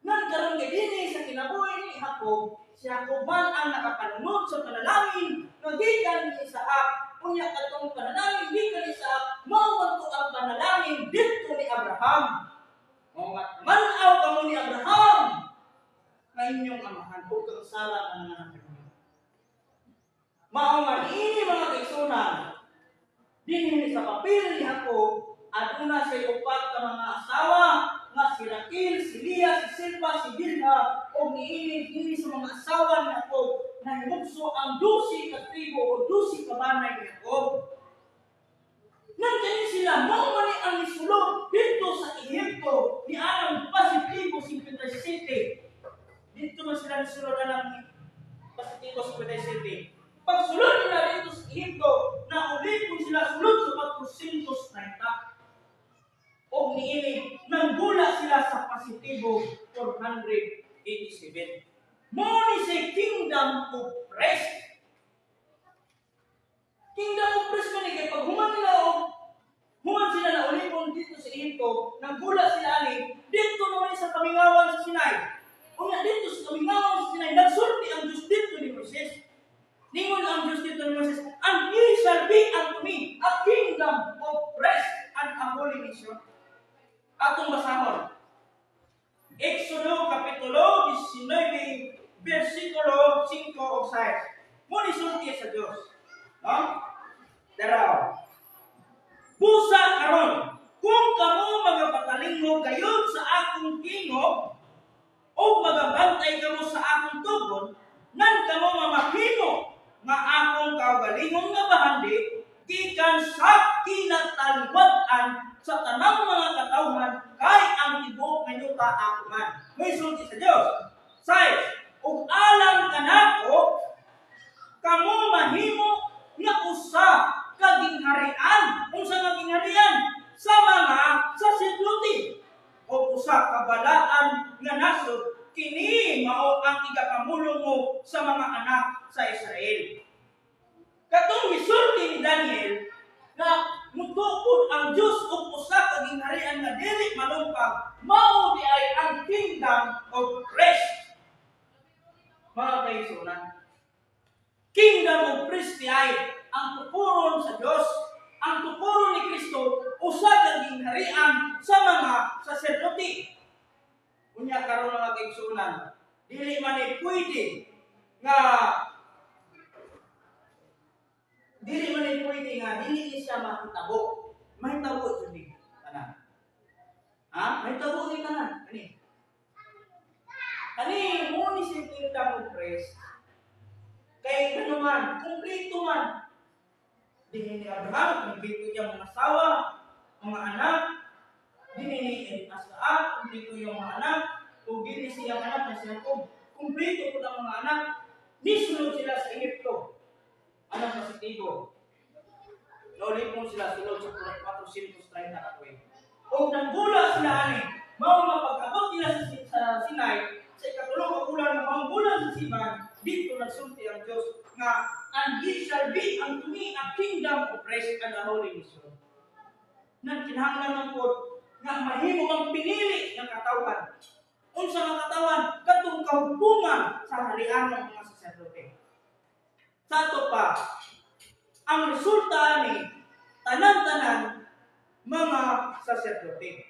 Ngan karon kay dinhi sa kinabuhi ni Jacob, si Jacob man ang nakapanunod sa panalangin nga gikan ni Isaac. Unya katong panalangin gikan ni Isaac, mao man to ang panalangin didto ni Abraham. Mao nga man-aw kamo ni Abraham nga inyong amahan ug kang Sara nga nanganak ninyo. Mao nga niini, mga kaigsuonan, dinhi sa papel ni Jacob, aduna siya upat ka mga asawa nga si Raquel, si Leah, si Silpa, si Bilha, ug niini dinhi sa mga asawa ni Jacob nahimugso ang 12 ka tribo o 12 ka banay ni Jacob. Nang kani sila, mao man ni ang nisulod didto sa Ehipto ni anang positibo 57. Didto man sila nisulod anang positibo 57. Pagsulod nila dito sa Ehipto, naulipon sila sulod sa 430. O niini, nanggula sila sa positibo 487. Mao ni sa kingdom of priests. Kingdom of priests man ni kay pag human nila og human sila na ulipon dito sa Ehipto, nanggula sila ani dito naman sa kamingawan sa Sinai. Unya dito sa kamingawan sa Sinai, nagsulti ang Diyos dito ni Moises. Ningon ang Diyos dito ni Moises, "And ye shall be unto me a kingdom of priests and a holy nation." Atong basahon. Exodo Kapitulo 19, versikulo 5 o 6. Muni sulti sa Diyos. No? Daraw. "Busa karon, kung kamo magapatalingog gayud sa akong tingog o magabantay kamo sa akong tugon, nan kamo mamahimo nga akong kaugalingon nga bahandi gikan sa kinataliwad-an sa tanang mga katawhan, kay ang tibuok nga yuta ako man." May sulti sa Dios. Sais, "Ug alang kanako kamo mahimo nga usa ka gingharian." Unsa nga gingharian? Sa mga saserdote o usa ka balaan nga nasod. Kini mao ang igapamulong mo sa mga anak sa Israel. Katong gisulti ni Daniel na mutukod ang Dios og usa ka gingharian nga dili malumpag, mao di ay ang kingdom of priests. Mga kaigsuonan, kingdom of priests di ay ang tukuron sa Dios, ang tukuron ni Kristo, usa ka gingharian sa mga saserdote. Unya karon, mga kaigsuonan, dili man ni pwede nga dili ni siya mahitabo. Mahitabo jud ni tanan. Ha? Mahitabo ni tanan. Ani. Kani mo ni si kingdom of priests. Kay ano man, kumpleto man. Dinhi ni Abraham, kumpleto iyang mga asawa, mga anak. Dinhi ni Isaac, kumpleto iyang mga anak. Ug dinhi siyang anak na si Jacob, kumpleto pud ang mga anak. Nisulod sila sa Ehipto. Anong positibo? Naulipon sila sulod sa 430 ka tuig. Og nanggula sila ani, mao nga pag-abot nila sa Sinai, sa ikatulo ka bulan nga maong bulan sa Sivan, didto nagsulti ang Dios nga, "And ye shall be unto me a kingdom of priests and a holy nation." Nan kinahanglan man pod nga mahimo ang pinili ng katawhan. Unsa nga katawhan? Katong kahubungan sa harian ng mga saserdote. Sa ato pa, ang resulta ni tanan-tanan mga saserdote.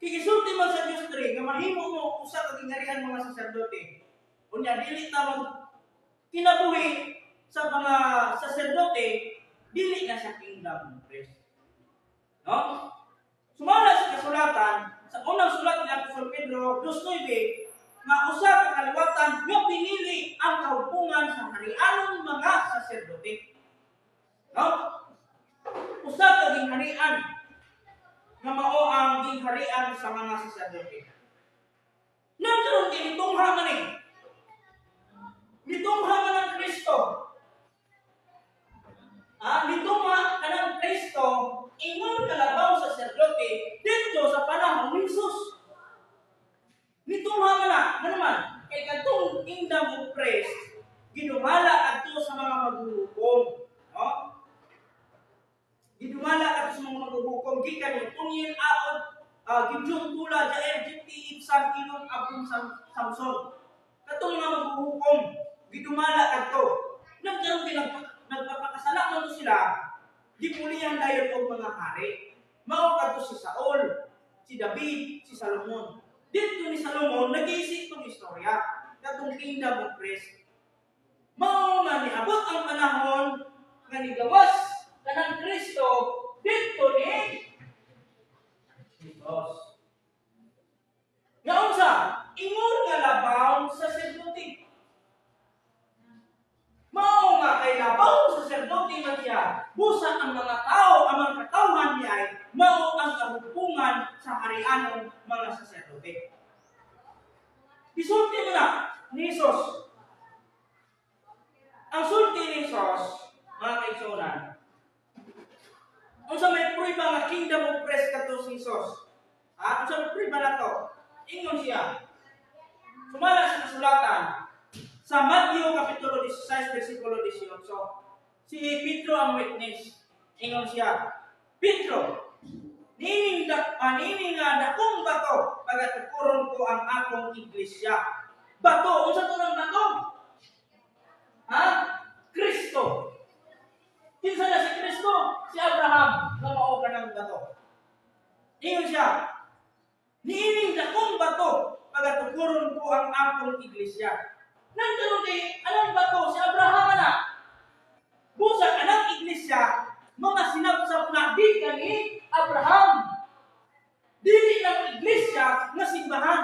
Kay gisulti man sa Diyos diri nga mahimo mo usa ka gingharian mga saserdote. Unya dili ta mag kinabuhi sa mga saserdote, dili na siya kingdom of priests. No? Sumala sa kasulatan, sa unang sulat ni Apostol Pedro 2:9, nga usa ka kaliwatan nga pinili ang kahugpungan sa harianong mga saserdote. No? Usa ka gingharian nga mao ang gingharian sa mga saserdote. Nagkaroon kay nitungha man eh. Nitungha man ang Kristo. Ah, nitungha kanang Kristo ingon kalabaw sa saserdote didto sa panahon ni Jesus. Nitungha man na, ano man, kay kadtong kingdom of priests gidumala adto sa mga maghuhukom, no? Gidumala adto sa mga maghuhukom gikan ni Otniel, Aod, Gideon, Tola, Jair, Jepte, Ibsan, Elon, Abdon, Samson. Katong mga maghuhukom gidumala adto. Nagkaroon kay nagpapakasala man to sila, gipulihan dayon og mga hari. Mao kadto si Saul, si David, si Salomon. Didto ni Salomon nag-iisip tong istorya katong kingdom of priests. Mao nga niabot ang panahon nga nigawas kanang Kristo didto ni Jesus. Nga unsa? Ingon nga labaw sa saserdote. Mao nga kay labaw sa saserdote man siya, busa ang mga tao, ang mga katawhan niya ay mao ang kahupungan sa harianong mga saserdote. Isulti mo na ni Jesus. Ang sulti ni Jesus, mga kaigsuonan, unsa may prueba nga kingdom of priests kadto si Jesus? Ha? Unsa may prueba na to? Ingon siya. Sumala sa kasulatan, sa Matthew Kapitulo 16, versikulo 18, si Pedro ang witness. Ingon siya, "Pedro, niining nga dakong bato, pagatukuron ko ang akong iglesia." Bato, unsa to ng bato? Ha? Kristo. Kinsa na si Kristo? Si Abraham nga mao kanang bato. Ingon siya, "Niining dakong bato, pagatukuron ko ang akong iglesia." Nagkaroon kay, anong bato? Si Abraham na. Busa kanang iglesia, mga sinabsab na gikan ni Abraham. Dili lang iglesia nga simbahan.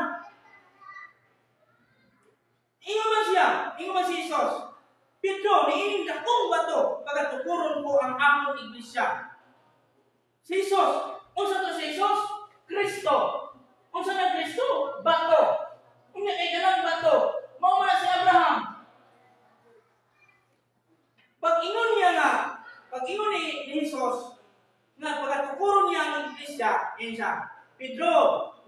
Ingon man siya, ingon man si Jesus, "Pedro, niining dakong bato, pagatukuron ko ang akong iglesia." Si Jesus, unsa to si Jesus? Kristo. Unsa na Kristo? Bato. Unya kay kanang bato, mao man na si Abraham. Pag ingon niya nga, pag ingon ni Jesus, nga pagatukuron niya ang iglesia, yun siya, "Pedro,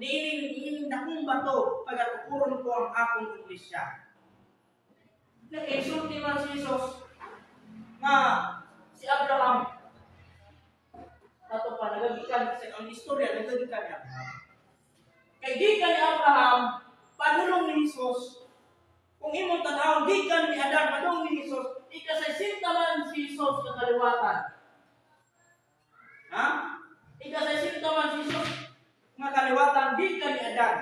niining dakong bato, pagatukuron ko ang akong iglesia." Nag-insulti man si Jesus nga si Abraham. Ato pa, nagagikan sa ang istorya, nagagikan ni Abraham. Kay gikan ni Abraham, padulong ni Jesus. Kung imong tan-awon, gikan ni Adan, padulong ni Jesus, ika-sesenta man si Jesus sa kaliwatan. Ha? Ika-sesenta man si Jesus nga kaliwatan, gikan ni Adan.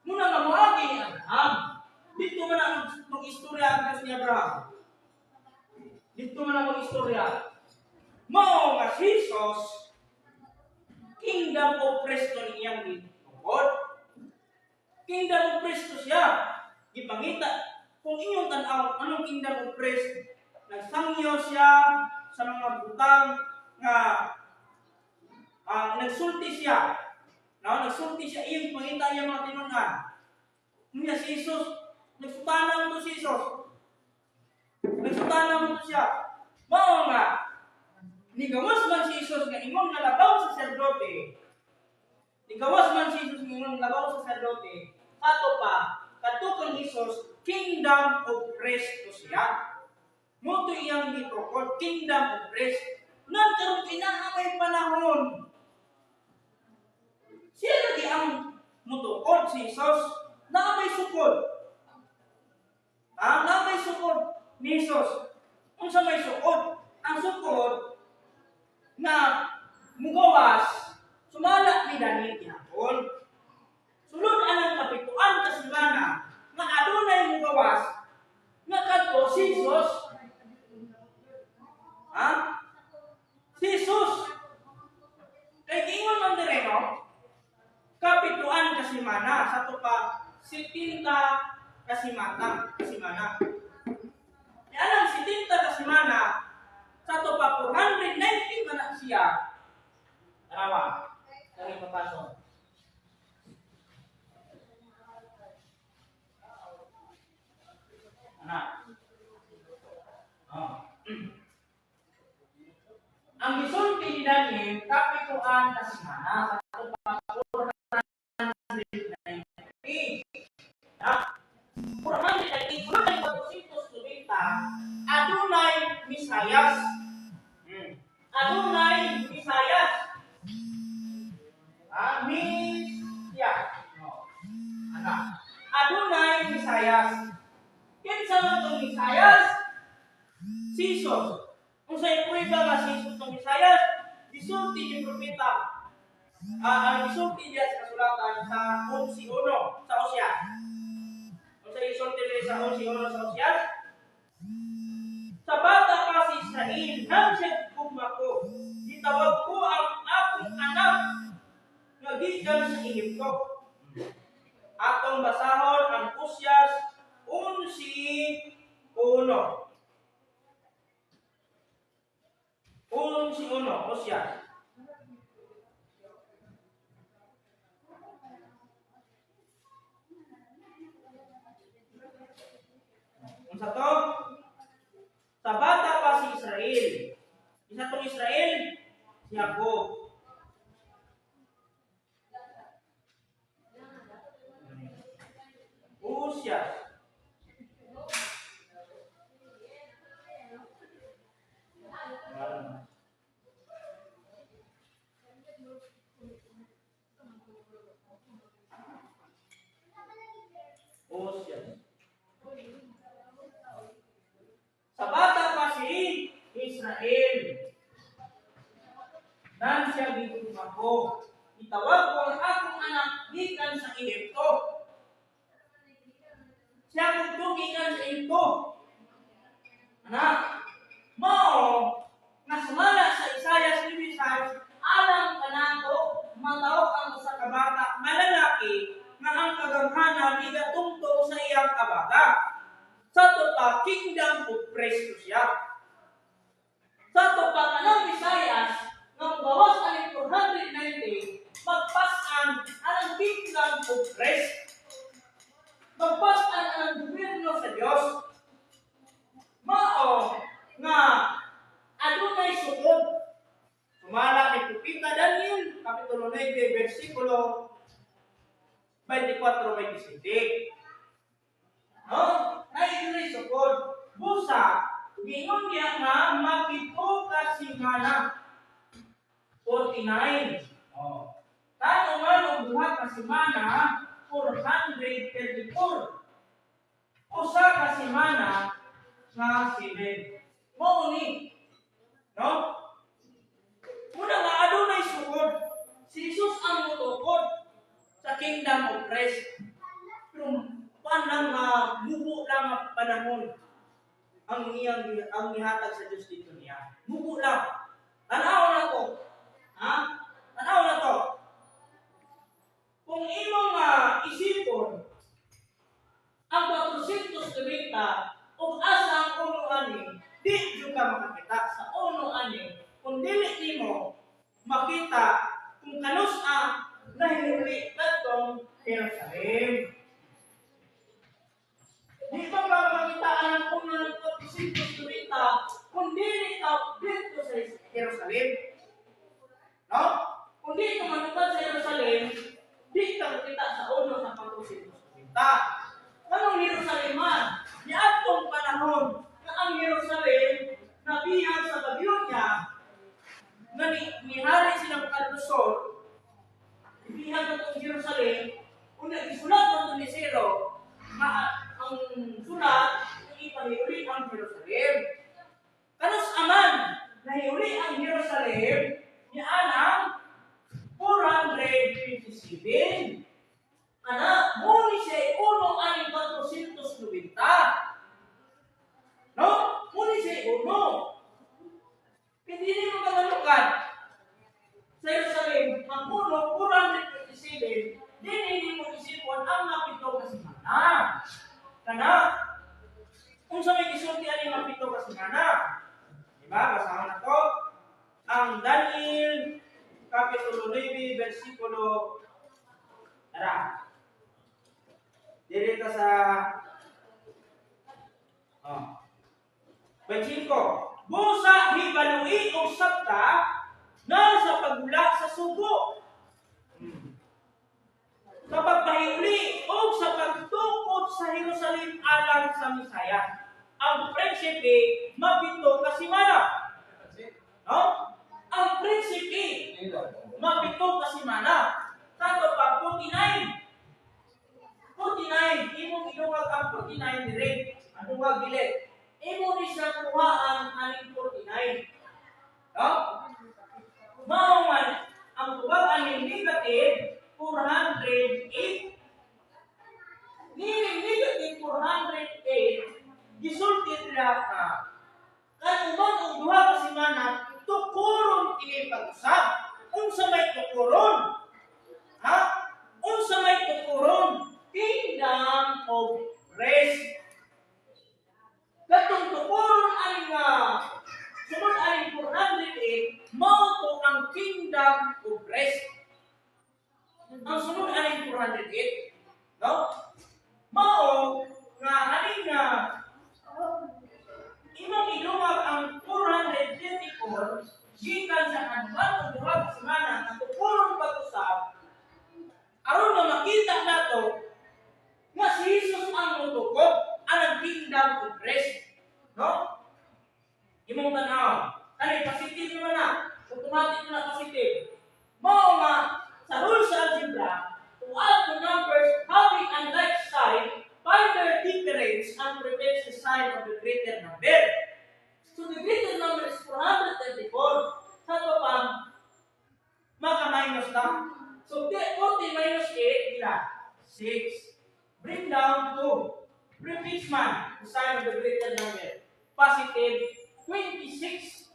Muna nga moagi ni Abraham. Didto man ang mag-istorya ang Diyos ni Abraham. Didto man ang mag-istorya. Mao nga si Jesus, kingdom of Kristo niyang gitungkod. Kingdom of Christ to siya. Gipangita kung inyong tan-aw anong kingdom of Christ, nagsangyo siya sa mga butang nga nagsulti siya. No, nagsulti siya, iyang pangita niya mga tinunan. Unya si Jesus, nagsutana mo to si Jesus. Nagsutana mo to siya. Mao nga, nigawas man si Jesus nga ingon nga labaw sa saserdote. Nigawas man si Jesus nga ingon nga labaw sa saserdote. Ato pa, kadto kang Jesus, kingdom of Christ to siya. Mo to iyang gitukod, kingdom of Christ. Nan karon kinaamay panahon. Siya lagi ang mutukod, si Jesus. Naa may sukod. Ah, naa may sukod ni Jesus. Unsa may sukod? Ang sukod na mugawas sumala ni Daniel gihapon. Sulod anang kapituan ka semana nga adunay mugawas nga kadto si Jesus. Ha? Si Jesus. Kay giingon man dire, no? Kapituan ka semana sa to pa 70 ka semana, kasemana. E anang 70 ka semana sa to pa 490 man na siya. Tanawa. Kami papasok. Ana. Oh. Ang gisulti ni Daniel, kapituan ka semana sa to pa 490. Ah, 490, sulod ang 490, adunay Misayas. Adunay Misayas. Ah, Misya. Oh. Ana. Adunay Misayas. Kinsa man tong Misayas? Si Jesus. Unsay prueba nga si Jesus tong Misayas? Gisulti ni propeta. Ah, ang gisulti diya sa kasulatan sa 11:1 sa Osias. Unsay gisulti diri sa 11:1 sa Osias? Sa bata pa si Israel, nang siya gugma ko, gitawag ko ang akong anak nga gikan sa Ehipto. Atong basahon ang Osias 11:1. 11:1, Osias. Unsa to? Sa bata pa si Israel. Isa tong Israel, si Jacob. Osias. Osias. Sa bata pa si Israel. Nan siya gigugma ko. Itawag ko ang akong anak gikan sa Ehipto. Siya kung gikan sa Ehipto. Anak, mao nga sumala sa Isaiah 56, alang kanato mataw ang usa ka bata nga lalaki nga ang kagamhanan igatungtong sa iyang abaga. Sa to pa kingdom of Christ siya. Sa to pa kanang Isaias nga mogawas ang 490 magpas-an ang kingdom of Christ. Magpas-an ang gobyerno sa Dios. Mao nga adunay sukod. Sumala ni Propeta Daniel, Kapitulo 9, versikulo 24-27. No? Naidunay sukod. Busa, giingon niya nga mapito ka semana. 49. Oh. Tano man og duha ka semana, 434. Usa ka semana nga 7. Mao ni. No? Una nga adunay sukod. Si Jesus ang motukod sa kingdom of Christ. Pero kuan lang nga mubo lang nga panahon ang iyang ang gihatag sa Dios dito niya. Mubo lang. Tanaw na to. Ha? Tanaw na to. Kung Kung imong isipon ang 490 ug asa ang uno ani, di jud ka makakita sa uno ani kung dili nimo makita kung kanus-a nahiuli kadtong Jerusalem. Di ba ba makita ang uno ng 490 kung dili ka dito sa Jerusalem? No? Kung di ka manupad sa Jerusalem, di ka makita sa uno sa 490. Anong Jerusalem man? Niadtong panahon na ang Jerusalem nabihag sa Babylonia, nga nihari si Nabucodonosor, ibihag na itong Jerusalem, una isulat ng ni Ciro, nga ang sulat, ipahiuli ang Jerusalem. Kanus-a man nahiuli ang Jerusalem, ni anang 457. Ana, mao ni siya uno aning 490. No? Mao ni siya uno. Hindi mo kamalukan. Sa Jerusalem, ang uno, 457, din hindi mo isipon ang mapito ka semana. Kana, kung sa may gisulti ani mapito ka semana. Diba? Basahan na to. Ang Daniel, Kapitulo 9, versikulo. Tara. Diri ta sa, oh, 25. Busa hibalui og sabta na sa paggula sa sugo, sa pagpahiuli o sa pagtukod sa Jerusalem alang sa Mesaya. Ang prinsipe mapito ka semana. No? Ang prinsipe mapito ka semana. Kato pa 49. 49, imong idungag ang 49 dire. Ang dungag dili. Imo ni siya kuhaan aning 49. No? Mao man ang tubag aning negative 408. Nining negative 408, gisulti nila ka kan uban og duha ka semana, tukuron kini pag-usab. Unsa may tukuron? Ha? Unsa may tukuron? Kingdom of Rest. Katong tukuron ani nga sunod aning 408, mao to ang Kingdom of Rest. Ang sunod aning 408, no? Mao nga ani nga imong idungag ang 434 gikan sa anuman og duha ka semana nga tukuron pag-usab aron nga makita nato nga si Jesus ang motukod anang Kingdom of Rest. No? Imong tanaw. Kani positive naman na. Automatic na positive. Mao nga sa rules sa algebra, to add two numbers having unlike sign, find their difference and prefix the sign of the greater number. So the greater number is 434. Sa to pang maka-minus na. So 40 minus 8, ila 6. Bring down 2. Prefix man, the sign of the greater number. Positive 26.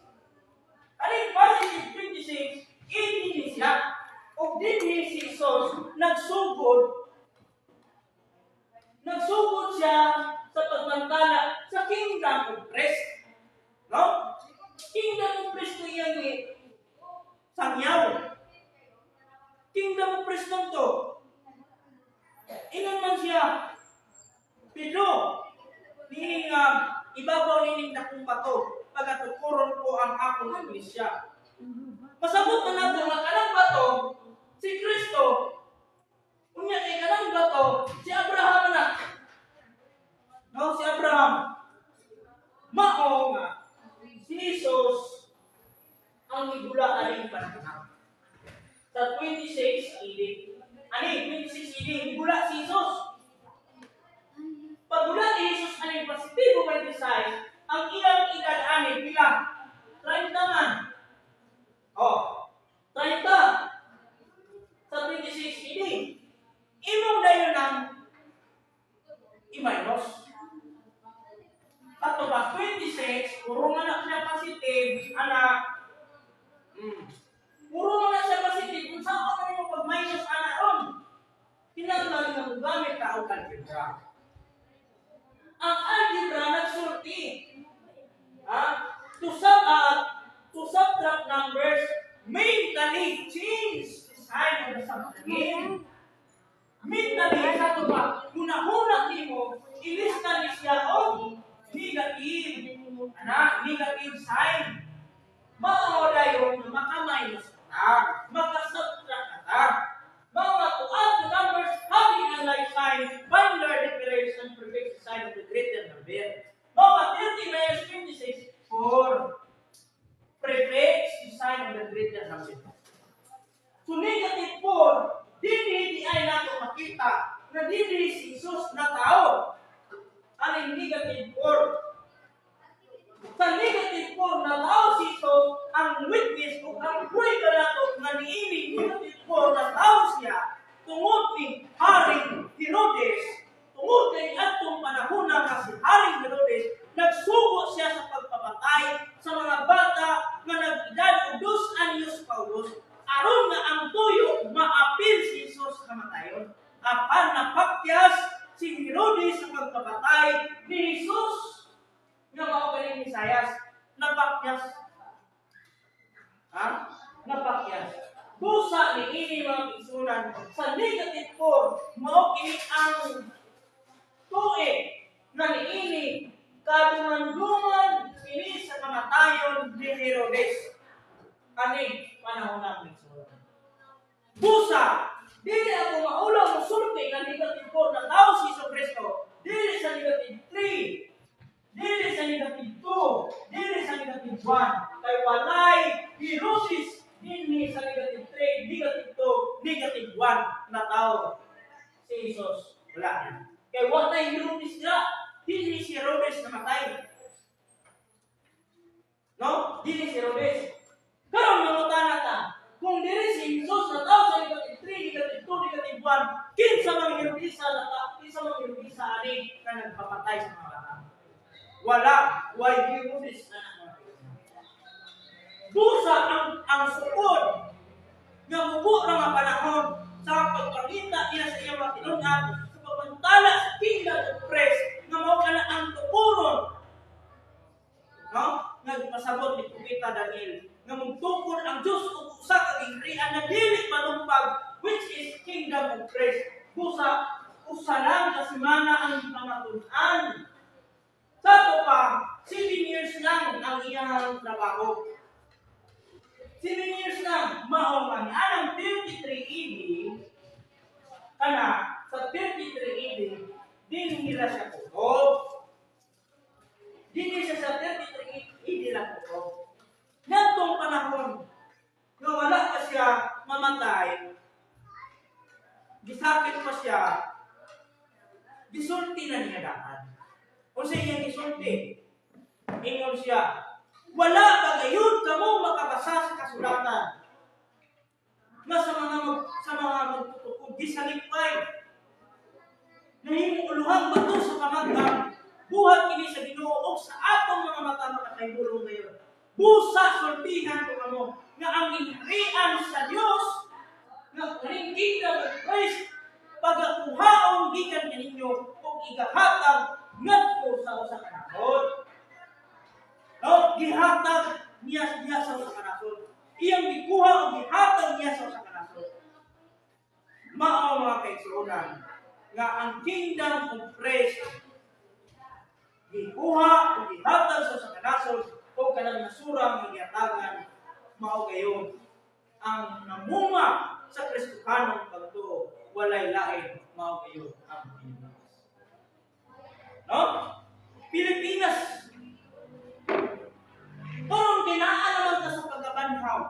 Aning positive 26, ini ni siya. O dinhi si Jesus nagsugod. Nagsugod siya sa pagmantala sa Kingdom of Rest. No? Kingdom of Rest iyang ni sangyaw. Kingdom of Rest man to. Ingon man siya, "Pedro, niining ibabaw nining dakong bato, pagatukuron ko ang akong iglesia." Pasabot na nato nga kanang bato, si Kristo, unya kay kanang bato, si Abraham na. No, si Abraham. Mao nga, si Jesus ang migula aning panahon. Sa 26 AD. Ani, 26 AD, migula si Jesus. Pagula ni Jesus aning positibo 26, ang iyang edad ani pila? 30 man. Oh, 30. Sa 26 AD. Imong dayon ng i-minus. Kato pa, 26, puro nga na siya positive, ana. Puro nga na siya positive, kung saan ka mo pag-minus ana ron. Kinahanglan nga mogamit ka og algebra. Ang algebra nagsulti. Ha? To subtract numbers, mentally change the sign of the subtrahend. Mentally, sa ato pa, hunahuna nimo, ilista ni siya og negative. Ana, negative sign. Mao dayon nga maka-minus ka, maka-subtract ka. Mao nga to add the numbers having a like sign, find their difference and prefix the sign of the greater number. Mao nga 30 minus 26, 4. Prefix the sign of the greater number. So negative 4, dinhi di ay nato makita na dinhi si Jesus na tao. Aning negative 4? Sa negative 4 na tao si Jesus, ang witness o ang buhay nato nga niini negative 4 na tao siya tungod ni Haring Herodes, tungod kay adtong panahon nga si Haring Herodes nagsugo siya sa pagpapatay sa mga bata nga nag-edad og 2 anyos paubos aron nga ang tuyo maapil si Jesus kamatayon. Apan napakyas si Herodes sa pagpapatay ni Jesus nga mao kaning Mesayas. Napakyas. Ha? Napakyas. Busa ni ini, mga kaigsuonan, sa negative 4, mao kini ang tuig nga niini kadungan-dungan kini sa kamatayon ni Herodes. Kani panahon na igsuonan. Busa, dili ako maulaw mosulti nga negative 4 na tao si Hesus Kristo. Dili sa negative 3, dili sa negative 2, dili sa negative 1. Kay walay Herodes dinhi sa negative 3, negative 2, negative 1 na tao si Jesus. Wala. Kay walay Herodes dira. Dili si Herodes namatay. No? Dili si Herodes. Karon mangutana ta, kung dili si Jesus na tao sa negative 3, negative 2, negative 1, kinsa mang Herodesa na ta, kinsa mang Herodesa ani nga nagpapatay sa mga bata? Wala, way Herodes na na. Busa ang sukod nga mubo ra nga panahon sa pagpangita niya sa iyang mga tinunan sa pagbantala sa kingdom of Christ nga mao kana ang tukuron, no, nga pasabot ni Propeta Daniel nga mugtukod ang Dios og usa ka gingharian na dili malumpag, which is kingdom of Christ. Busa usa lang ka semana ang pamatud-an. Sa ato pa, 7 years lang ang iyang trabaho. 7 years lang, mao man anang 33 AD, kana sa 33 AD, din nila siya kutob. Dili siya sa 33 AD lang kutob. Ngadtong panahon nga wala pa siya mamatay, gisakit pa siya, gisulti na niya daan. Unsa iyang gisulti? Ingon siya, "Wala ba gayud kamo makabasa sa kasulatan nga sa mga magtutukod gisalikpay, nahimong uluhang bato sa pamag-ang? Buhat kini sa Ginoo ug sa atong mga mata makakahibulong gayon." Busa sultihan ko kamo nga ang gingharian sa Dios nga kaning kingdom of Christ pagakuhaon gikan kaninyo ug igahatag ngadto sa usa ka nasod. No, gihatag niya niya sa usa ka nasod. Iyang gikuha ug gihatag niya sa usa ka nasod. Mao, mga kaigsuonan, nga ang kingdom of Christ gikuha ug gihatag sa usa ka nasod o kanang nasura nga gihatagan mao gayon ang namunga sa Kristohanong pagtuo, walay lain, mao gayon ang Pilipinas. No? Pilipinas. Karon kinaa naman ta sa pagkabanhaw.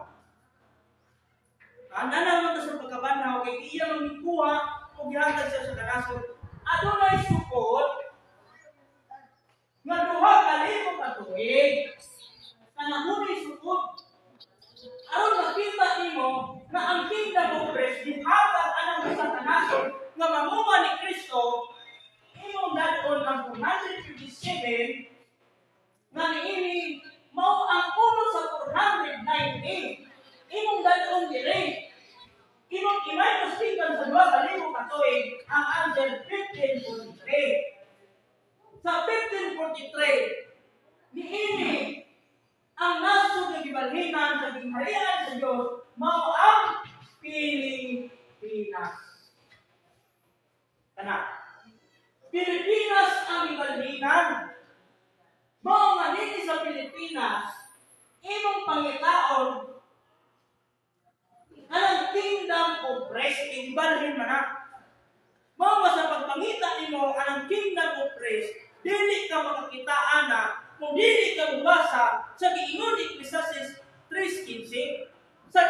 Ana naman ta sa pagkabanhaw kay iya man gikuha ug gihatag siya sa kanasod. Adunay sukod nga 2,000 ka tuig. Kanahunay sukod. Aron makita nimo nga ang kingdom of Christ gihatag anang usa ka nasod nga mamunga ni Kristo, imong dad-on ang 457 nga niini mao ang uno sa 490. Imong dad-on diri. Imong i-minus gikan sa 2000 ka tuig ang answer, 1543. Sa 1543, niini ang nasod nga gibalhinan sa gingharian sa Dios mao ang Pilipinas. Kana. Pilipinas ang gibalhinan. Mao nga dinhi sa Pilipinas, imong pangitaon anang Kingdom of Christ, gibalhin man na. Mao nga sa pagpangita nimo anang Kingdom of Christ, dili ka makakita ana kung dili ka mubasa sa giingon ni Ecclesiastes 3:15 sa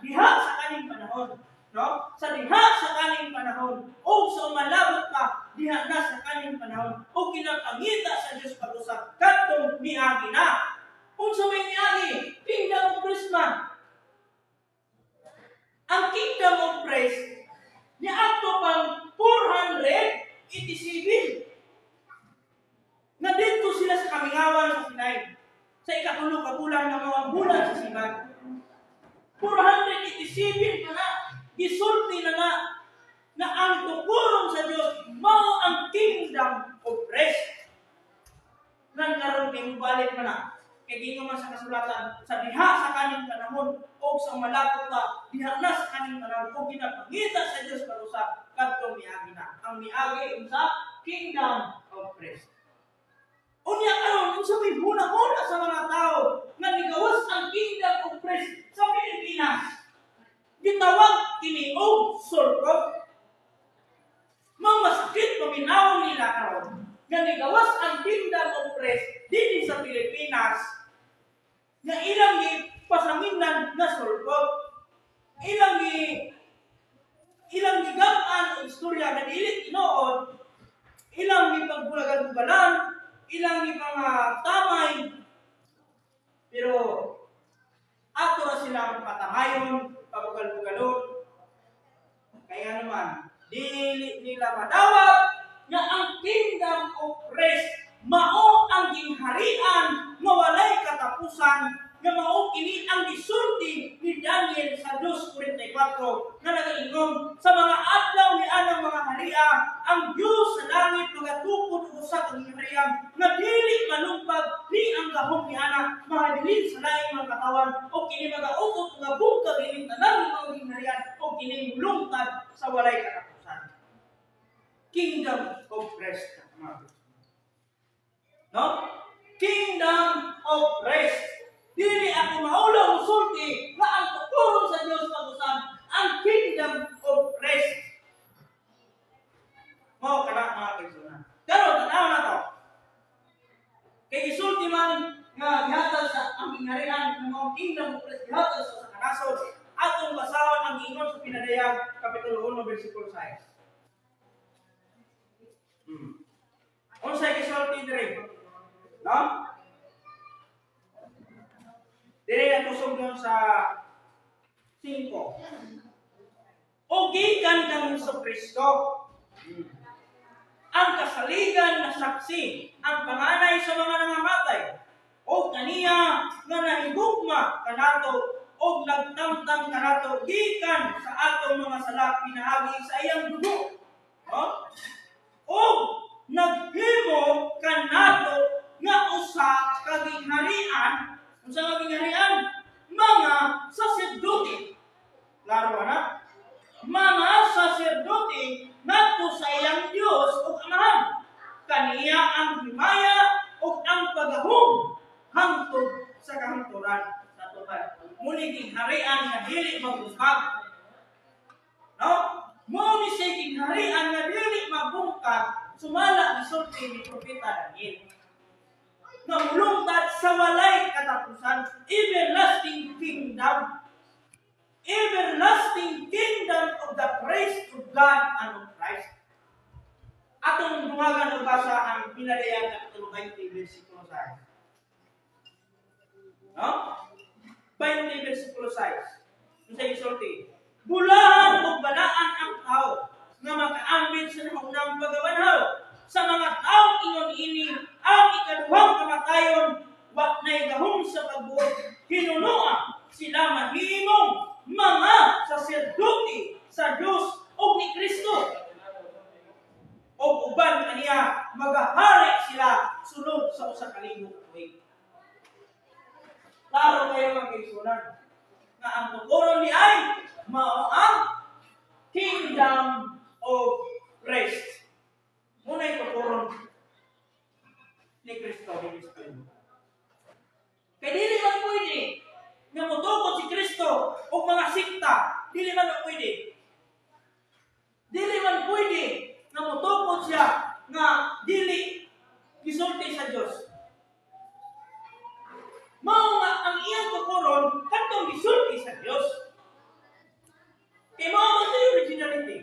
diha sa kaning panahon, no? Sa diha sa kaning panahon o sa umalabot pa diha na sa kaning panahon o kinapangita sa Dios pag-usab kadtong miagi na. Unsa may miagi? Kingdom of Christ man. Ang Kingdom of Christ niadto pang 487 na dito sila sa kamingawan sa Sinai sa ikatulo ka bulan nga mao ang bulan sa Sivan. 487 pa na gisulti na nga na ang tukuron sa Dios mao ang Kingdom of Christ. Nan karon kay mobalik man na. Kay giingon man sa kasulatan, sa diha sa kaning panahon o sa malapot pa diha na sa kaning panahon o ginapangita sa Dios pag-usab kadtong miagi na. Ang miagi unsa? Kingdom of Christ. Unya karon, unsa may huna-huna sa mga tao nga nigawas ang Kingdom of Christ sa Pilipinas? Gitawag kini og sulpot. Mga masakit paminawon nila karon nga nigawas ang Kingdom of Christ dinhi sa Pilipinas nga ilang gipasanginan nga sulpot. Ilang gigam-an og istorya nga dili tinuod, ilang gipagbulagan-bugalan, ilang tamay, pero ato ra silang patamayon, pabugal-bugalon. Kaya naman, dili nila madawat nga ang Kingdom of Christ mao ang gingharian nga walay katapusan, nga mao kini ang gisulti ni Daniel sa 2:44 nga nagaingon, "Sa mga adlaw ni anang mga haria, ang Dios sa langit magatukod og usa ka gingharian nga dili malumpag ni ang gahom ni ana mahabilin sa laing mga katawan, o kini magaukot nga bungkag ining tanan mga gingharian o kini mulungtad sa walay katapusan." Kingdom of Christ, mga. No? Kingdom of Christ. Dili ako maulaw musulti nga ang tukuron sa Dios pag-usab ang Kingdom of Christ. Mao kana, mga kaigsuonan. Karon tan-aw na to. Kay gisulti man nga gihatag sa ang gingharian ng mga Kingdom of Christ gihatag sa kanasod. Atong basahon ang giingon sa Pinadayag kapitulo 1 bersikulo 6. Unsay gisulti diri? No? Diri ang tusog nun sa 5. O gikan kang Hesus Kristo, ang kasaligan na saksi, ang panganay sa mga nangamatay, o kaniya nga nahigugma kanato og nagtamtang kanato gikan sa atong mga sala pinaagi sa iyang dugo. No? Og naghimo kanato nga usa ka gingharian, unsa nga gingharian? Mga saserdote. Klaro na? Mga saserdote ngadto sa iyang Dios ug Amahan. Kaniya ang himaya ug ang pagahom hangtod sa kahangturan. Sa tuban. Muni gingharian nga dili mabungkag. No? Mao ni siya gingharian nga dili mabungkag sumala gisulti ni Propeta Daniel. Nga mulungtad sa walay katapusan, everlasting kingdom. Everlasting kingdom of the praise of God and of Christ. Atong dungagan og basa ang Pinadayag kapitulo 20 bersikulo 6. No? 20 bersikulo 6. Unsa gisulti? "Bulahan ug balaan ang tao nga makaambit sa naunang pagkabanhaw. Sa mga taong ingon ini, ang ikaduhang kamatayon wa nay gahom sa pagbuot. Hinunoa sila mahimong mga saserdote Maghari sila sulod sa 1,000 ka tuig. Klaro kayo, mga kaigsuonan, nga ang tukoron diay mao ang kingdom of priests. Mao na'y tukoron ni Kristo dinhi sa kalibutan. Kay dili man pwede nga motukod si Kristo og mga sekta, dili man pwede. Dili man pwede nga motukod siya nga dili gisulti sa Dios. Mao nga ang iyang tukoron kadtong gisulti sa Dios. Kay mao man 'to originality.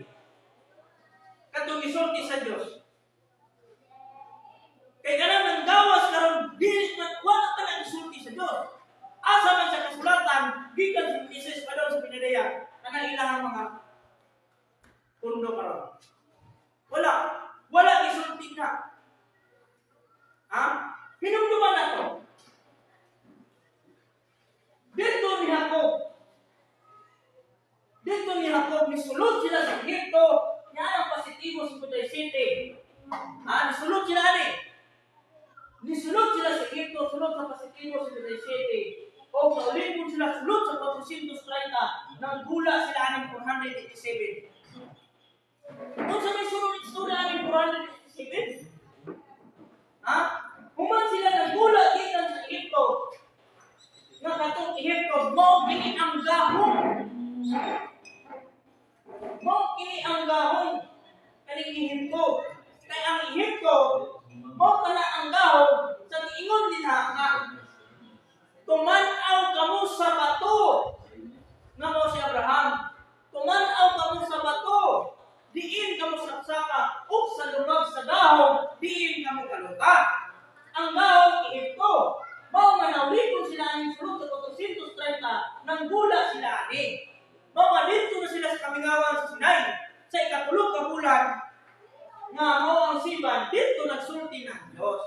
Kadtong gisulti sa Dios. Kay kanang nang gawas karon, dili man, wala pa na gisulti sa Dios. Asa man sa kasulatan gikan sa Genesis pa daw sa Pinadaya kanang ilahang mga pundo karon? Wala. Wala gisulti na. Ha? Hinumduman na to. Dito ni Jacob. Dito ni Jacob, nisulod sila sa Egypto. Yan ang positibo sa 57. Ha? Nisulod sila ani. Nisulod sila sa Egypto, sulod sa positibo 57. O naulipon sila sulod sa 430, nang gula sila aning 487. Unsa may sulod istorya aning 487? Ha? Human sila nagula gikan sa Egypto. Nga katong Egypto, mao kini ang gahom. Mao kini ang gahom kaning Ehipto. Kay ang Ehipto, mao kana ang gahom sa giingon nila nga tuman-aw kamo sa bato nga mao si Abraham. Tuman-aw kamo sa bato. Diin kamo saksaka ug sa lumag sa gahom, diin kamo kaluta. Ang gahom, Ehipto. Mao nga naulipon sila aning sulod sa 430, nang gula sila ani. Mao nga didto na sila sa kamingawan sa Sinai sa 3 ka bulan nga mao ang Sivan, didto nagsulti ng Dios.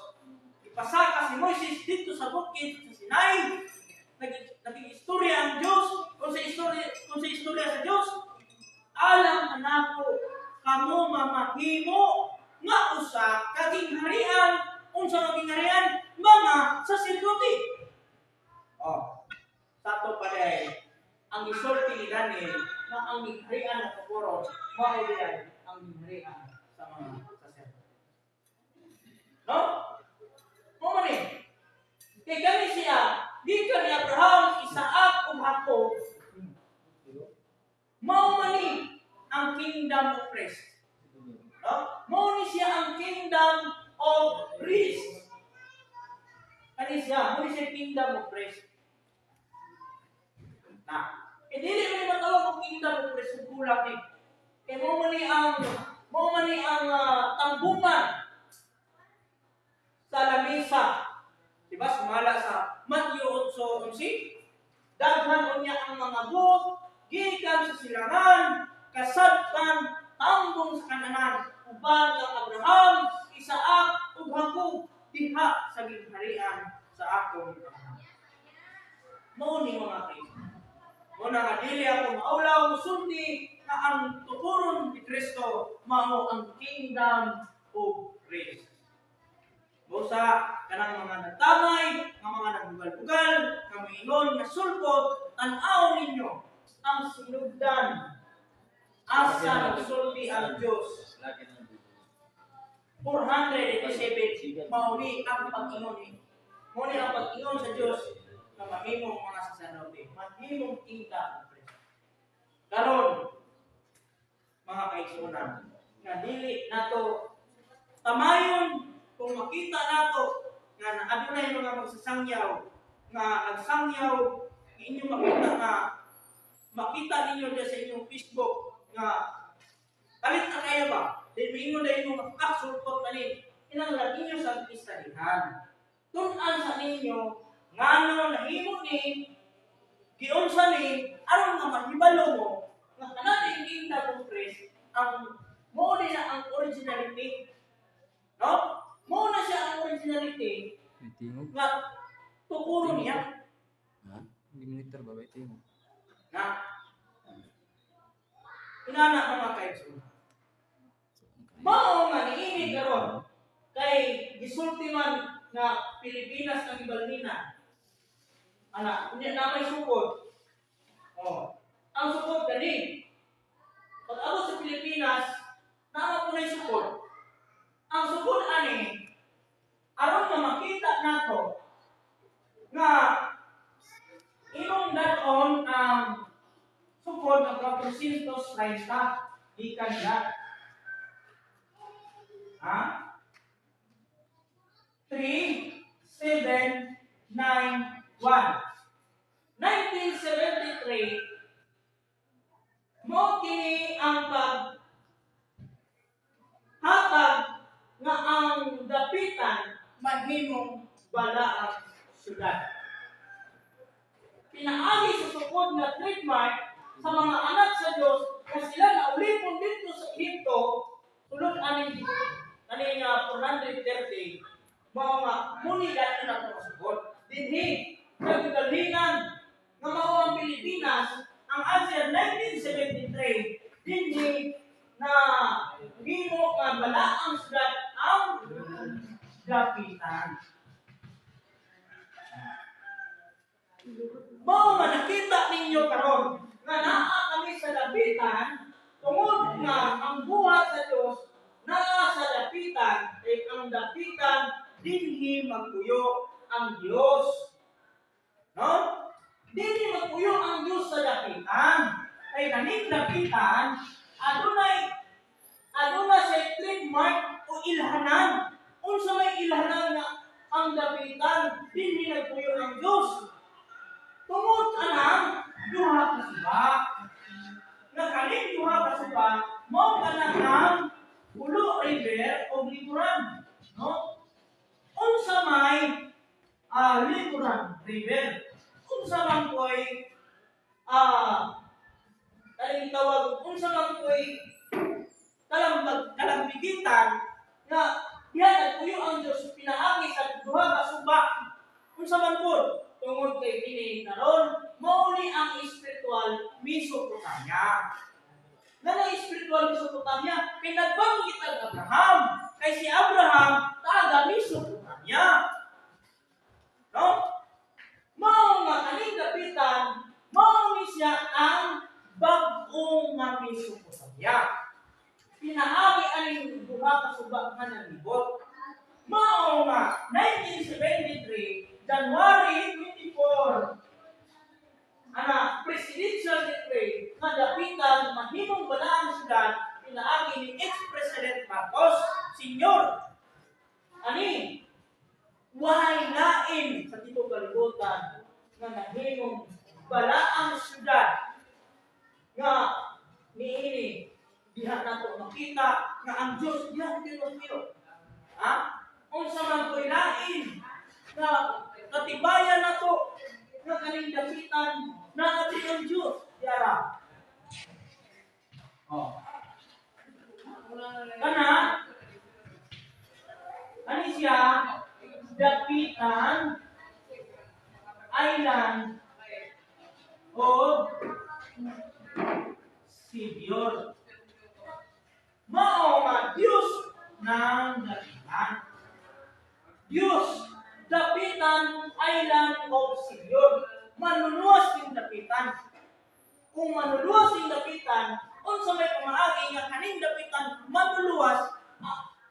Ipasaka si Moises didto sa bukid sa Sinai. Naging istorya ang Dios. Kung sa istorya sa Dios, alam na nako kamo mamahimo nga usa ka gingharian. Unsa nga gingharian? Mga saserdote. Oh, sa ato pa diay ang isulti ni Daniel nga ang gingharian na tukoron mao diay ang gingharian sa mga saserdote. No? Mao man eh. Kay kani siya, gikan ni Abraham, Isaac ug Jacob, mao man ni ang kingdom of priests. No? Mao ni siya ang kingdom of priests. Kani siya, mao ni siya kingdom of priests. Na, eh dili mo ni matawag og kingdom of priests kung kulang ni. Kay mao man ni ang tambungan sa lamisa. Diba? Sumala sa Matthew 8:11. Daghan unya ang mga buot gikan sa silangan, kasadpan, tambong sa kananan, uban kang Abraham, Isaac ug Jacob diha sa gingharian sa akong Amahan. Mao ni, mga kaibigan. Mao na nga dili ako maulaw musulti nga ang tukoron ni Kristo mao ang kingdom of priests. Busa kanang mga nagtamay, nga mga nagbugal-bugal, nga moingon nga sulpot, tan-aw ninyo ang sinugdan asa nagsulti ang Diyos. 487, mao ni ang pag-ingon ni. Mao ni ang pag-ingon sa Diyos nga mahimong mga saserdote, mahimong kingdom of priests. Karon, mga kaigsuonan, nga dili nato tamayon kung makita nato nga na adunay mga magsasangyaw nga nagsangyaw, inyo makita nga makita ninyo diya sa inyong Facebook nga kalit na kayo ba, di moingon na inyo nga ah, sulpot na ni. Kinahanglan inyo sa istadihan, tun-an sa ninyo ngano nahimo ni, giunsa ni, aron nga mahibalo mo nga kana ning kingdom of priests ang mao ni na ang originality, no? Mao na siya ang originality May tingog. nga tukuro niya. Ha? Hindi militar ba? May tingog. Na inana, mga kaigsoon, mao nga niini karon. Kay gisulti man nga Pilipinas ang gibalhinan. Ana, unya na may sukod. Oh. Ang sukod kani. Pag abot sa Pilipinas, naa po na sukod. Ang sukod ani, aron nga makita nato nga imong dad-on ang sukod nga 430 gikan diha. Ha? 3, 7, 9, 1. 1973, mo kini ang pag hatag nga ang Dapitan mahimong balaang syudad. Pinaagi sa sukod nga trademark sa mga anak sa Diyos nga sila naulipon dito sa Ehipto sulod aning aning 430, mao nga muni dato na ito sukod dinhi sa gibalhinan nga mao ang Pilipinas. Ang answer, 1973, dinhi na himo nga balaang syudad ang Dapitan. Mao nga nakita ninyo karon nga naa kami sa Dapitan tungod nga ang buhat sa Dios naa sa Dapitan, kay ang Dapitan, dinhi magpuyo ang Dios. No? Dinhi magpuyo ang Dios sa Dapitan. Kay kaning Dapitan, adunay aduna sa trademark o ilhanan. Unsa may ilhanan nga ang Dapitan dinhi nagpuyo ang Dios? Tungod anang duha ka suba. Nga kaning duha ka suba, mao kana ang Ulo River o Liburan, no? Unsa may Liburan River? Unsa man koy kaning tawag, unsa man koy kalambag kalambigitan nga diha nagpuyo ang Dios pinaagi sa duha ka suba? Unsa man pod? Tungod kay kini karon mao ni ang spiritual Mesopotamia. Nga na spiritual Mesopotamia, kay nagbanggit ang Abraham. Kay si Abraham taga Mesopotamia. No? Mao nga kaning Dapitan, mao ni siya ang bag-ong nga Mesopotamia. Pinaagi aning duha ka suba nga nalibot. Mao nga 1973, January 24, ana presidential decree nga Dapitan mahimong balaang syudad, pinaagi ni ex-President Marcos Senior. Ani walay lain sa tibuok kalibutan nga nahimong balaang syudad nga niini diha nato makita nga ang Dios diha dito. Ha? Unsa man ko'y lain nga katibayan nato nga kaning Dapitan naa diri ang Dios diara? Oh. Kana ani siya, Dapitan Island of Savior. Mao nga Diyos ng Dapitan. Diyos, Dapitan Island of Savior. Manluluwas yung Dapitan. Kung manluluwas yung Dapitan, unsa may pamaagi nga kaning Dapitan manluluwas,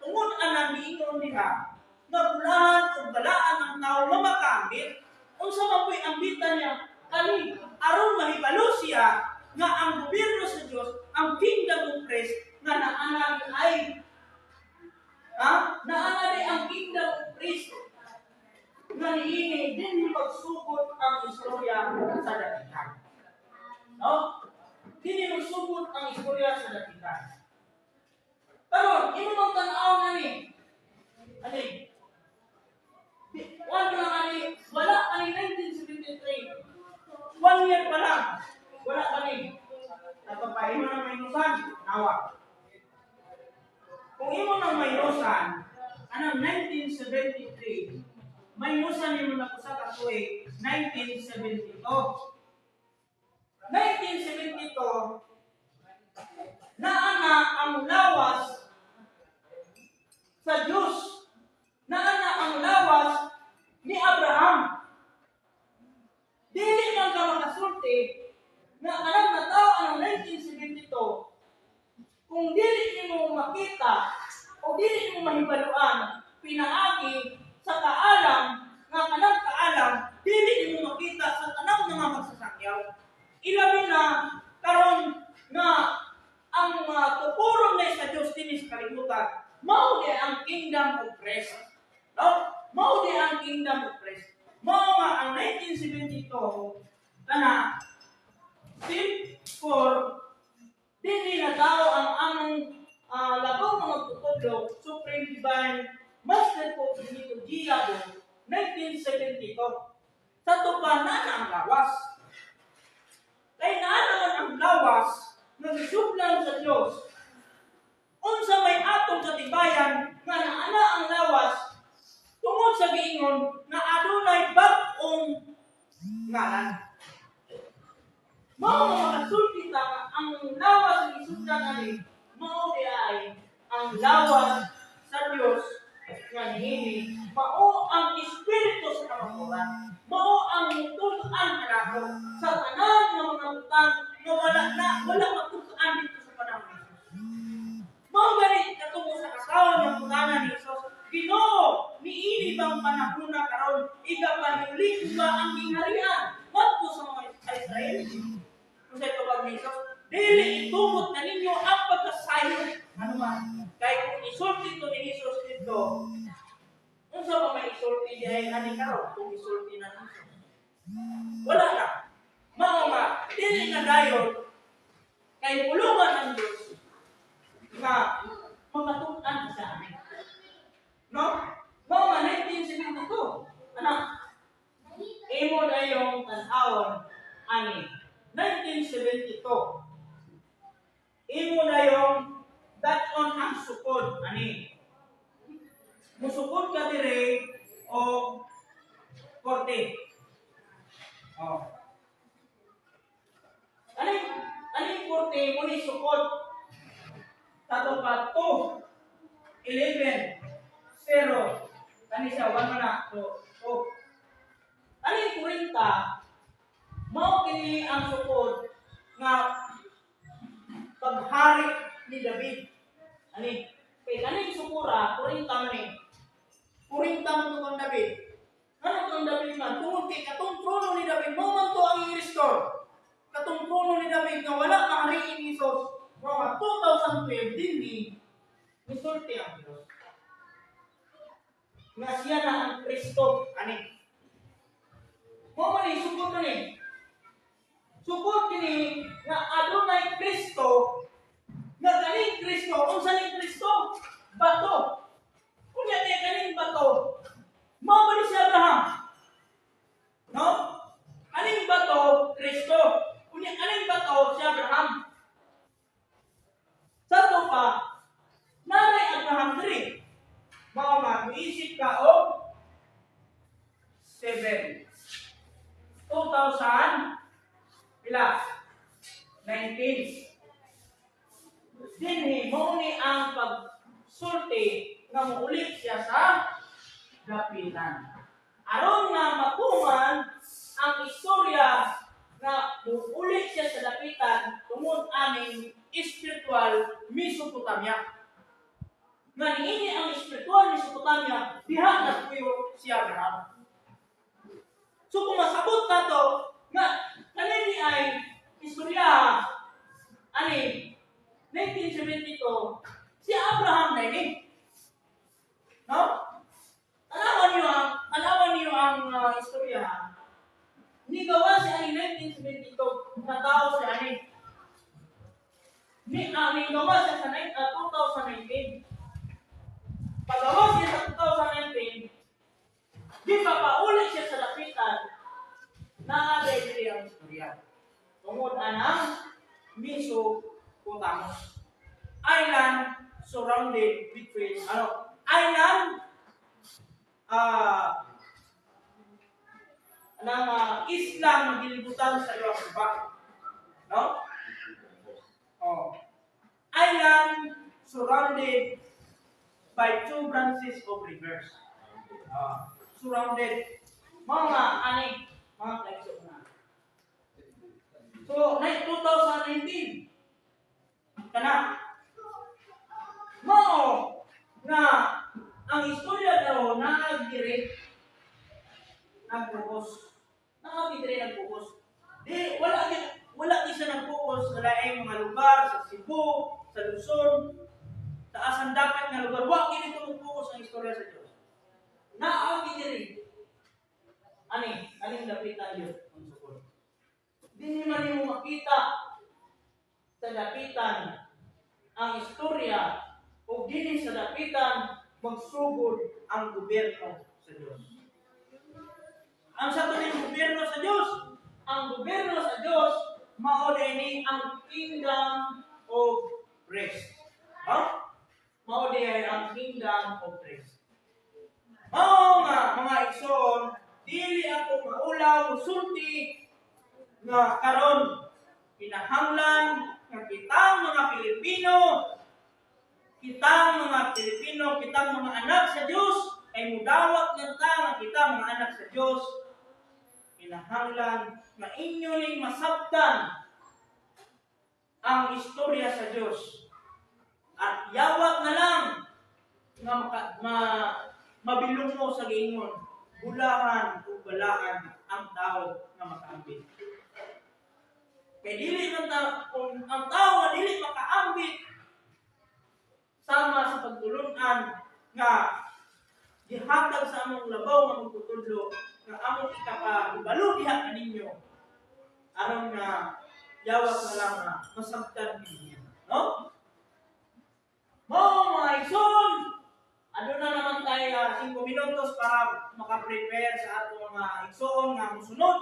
tungod anang giingon diha nga bulahan o balaan ang tao nga makamit? Unsa man po'y ambitan niya kani aron mahibalo siya nga ang gobyerno sa Dios, ang kingdom of Christ, nga naana ay ha naana di ang kingdom of Christ nga niini dinhi magsugod ang istorya sa Dapitan, no? Dinhi magsugod ang istorya sa Dapitan. Pero imo mang tan-aw na ni ani one lang ani, wala ani 1973, one year pa lang, wala pa ni. Dapat pa imo nang minusan, nawa. Kung imo nang minusan, anang 1973, minusan nimo na usa ka tuig, 1972. 1972, naa na ang lawas sa Diyos. Naa na ang lawas ni Abraham. Dili man ka makasulti nga kanang natawo ang 1972 kung dili nimo makita o dili nimo mahibaluan pinaagi sa kaalam nga kanang kaalam dili nimo makita sa tanang mga magsasakyaw. Ilabi na karon nga ang mga tukuron na sa Dios dinhi sa kalibutan, mao di ang Kingdom of Christ. No? Mao di ang Kingdom of Christ. Mao nga ang 1972 kana step 4, dinhi na tao ang among labaw nga magtutudlo, Supreme Divine Master Pope Benito G. Yabong, 1972. Sa tupa na na ang lawas. Kay naa naman ang lawas nga gisuplan sa Dios. Unsa may atong katibayan nga naana ang lawas tungod sa giingon nga adunay bag-ong ngalan? Mao nga makasulti ta nga ang lawas nga gisuplan ani mao di ay ang lawas sa Dios nga niini, mao ang espiritu sa kamatuoran, mao ang mutud-an kanako sa tanan nga mga butang nga wala na wala matud-an dito sa panahon ni Jesus. Mao gani katungo sa kasawa nga mutana ni Jesus, "Ginoo, niini bang panahon na karon igapanuli ba ang gingharian ngadto sa mga Israel?" Kung sa tubag ni Jesus, "Dili itumot na ninyo ang pagkasayo." Ano man? Kay kung isulti to ni Jesus dito, unsa pa may isulti dihay ani karon kung isulti na ni Jesus? Wala na. Mao nga, dili na dayon kay pulungan ang Diyos nga makatun-an sa amin. No? Mao nga 1972. Anak, imo na yung tan-awon ani 1972. Imo na yung dat-on ang sukod ani. Musukod ka dire o 40. Oh. Aning aning 40 mo ni sukod. Tato pa 2 11 0, kani siya 1 man na. So 2. Aning 40 mao kini ang sukod nga paghari ni David. Ani kay kaning sukura 40 man ni. 40 man to kang David. Ano kang David man? Tungod kay katong trono ni David, mao man to ang i-restore. Katong trono ni David nga wala mahariin ni Jesus. Mao nga 2012 dinhi misulti ang Dios nga siya na ang Kristo ani. Mao man ni sukod ni. Sukod kini nga adunay Kristo nga kaning Kristo, unsa ning Kristo? Bato. Unya kay kaning bato, mao man ni si Abraham. No? Aning bato, Kristo. Unya aning bato, si Abraham. Sa to pa, nanay Abraham diri. Mao nga miisip ka og 7. 2000 pila? 19. Dinhi mao ni ang pagsulti nga muulit siya sa dapitan. Aron nga matuman ang istorya nga muulit siya sa dapitan tungod aning spiritual Mesopotamia. Nga niini ang spiritual Mesopotamia, diha nagpuyo si Abraham. So kung masabot nato nga kanini ay istorya ani 1972, si Abraham na ini. No? Tanawan niyo ang istorya. Nigawa siya ani 1972 na tao siya ani. Ni nigawa siya sa 2019. Pagawa siya sa 2019, di pa paulit siya sa dapitan, naa diri ang istorya. Tungod anang Mesopotamos. Island surrounded between ano, island ng islang gilibutan sa duha ka suba. No? Oh. Island surrounded by two branches of rivers. Surrounded. Mga ani, mga kaigsoon na. So, 2019 kana mao nga ang istorya daw naa diri nag-focus. Naa diri nag-focus. Di wala gi siya nag-focus sa laing mga lugar sa Cebu, sa Luzon, sa asan dapat nga lugar. Wa gid ito mag-focus ang istorya sa Dios. Naa diri. Ani, aning dapitan yun ang sukod. Di man nimo makita sa dapitan ang istorya o dili sa dapitan magsugod ang gobyerno sa Dios. Ang sa ning gobyerno sa Dios, ang gobyerno sa Dios mao ni ang kingdom of rest. Ha? Mao di ang kingdom of rest. Mao nga, mga igsoon, dili ako maulaw musulti nga karon kinahanglan nga kitang mga Pilipino, kitang mga Pilipino, kitang mga anak sa Dios ay mudawat ng ta nga kita mga anak sa Dios, kinahanglan nga inyo ning masabtan ang istorya sa Dios at yawat na lang nga mabilong mo sa giingon, bulahan o balaan ang tao nga makaambit. Kay dili man ta kung ang tao nga dili makaambit sama sa pagtulunan nga gihatag sa among labaw nga magtutudlo nga among ikakahibalo diha kaninyo aron nga yawat na lang nga masabtan ninyo, no? Mo mga igsoon, aduna naman tayo 5 minutos para maka-prepare sa ato mga igsoon nga musunod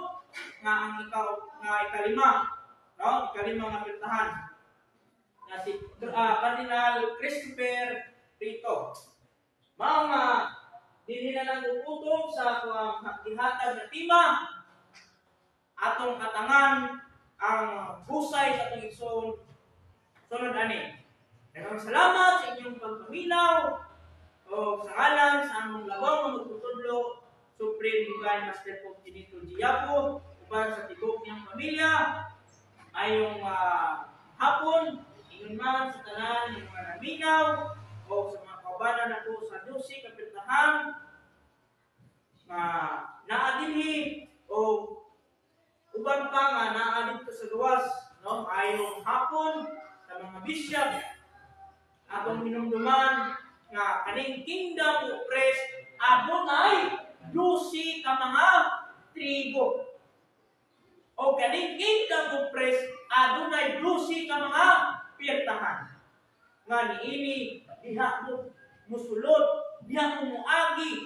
nga ang ikaw nga ikalima, no? Ikalima nga pirtahan nga si Cardinal Christopher Rito. Mao nga dinhi na lang uputob sa akong gihatag na tema, atong katangan ang husay sa atong igsoon sunod ani. Daghang salamat sa inyong pagpaminaw o sa ngalan sa among labaw nga magtutudlo, Supreme Divine Master Pope Benito G. Yapo, uban sa tibok niyang pamilya, ayong hapon, ingon man sa tanan ng mga naminaw o sa mga kaubanan nako sa 12 kapirtahan nga naa dinhi o uban pa nga naa didto sa gawas, no? Ayong hapon sa mga bishop. Atong hinumduman nga kaning kingdom of rest adunay 12 ka mga tribo o kaning kingdom of rest adunay 12 ka mga pirtahan nga niini diha mo musulod, diha mo muagi,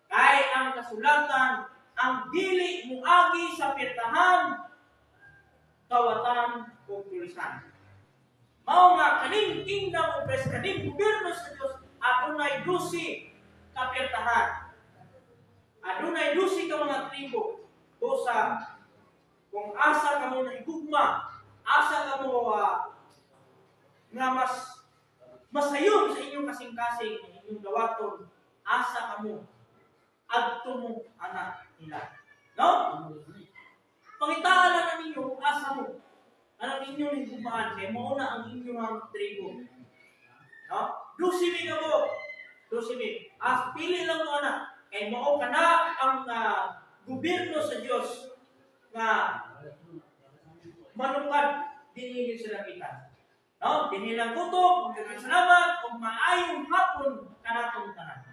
kay ang kasulatan, ang dili muagi sa pirtahan, kawatan o tulisan. Mao nga kaning kingdom of rest, kaning gobyerno sa Dios, adunay 12 ka pirtahan, adunay 12 ka mga tribo. Busa kung asa ka mo nahigugma, asa ka mo nga mas masayon sa inyong kasing-kasing, inyong dawaton, asa ka mo adto mo anak nila, no? Pangitaan lang ninyo kung asa mo anang inyong higugmaan kay mao na ang inyong tribo, no? 12 mi ka mo, 12 mi as pili lang mo ana kay mao kana ang gobyerno sa Dios nga manukad dinhi sa langitan. No? Dinhi lang kutob, daghang salamat ug maayong hapon kanatong tanan.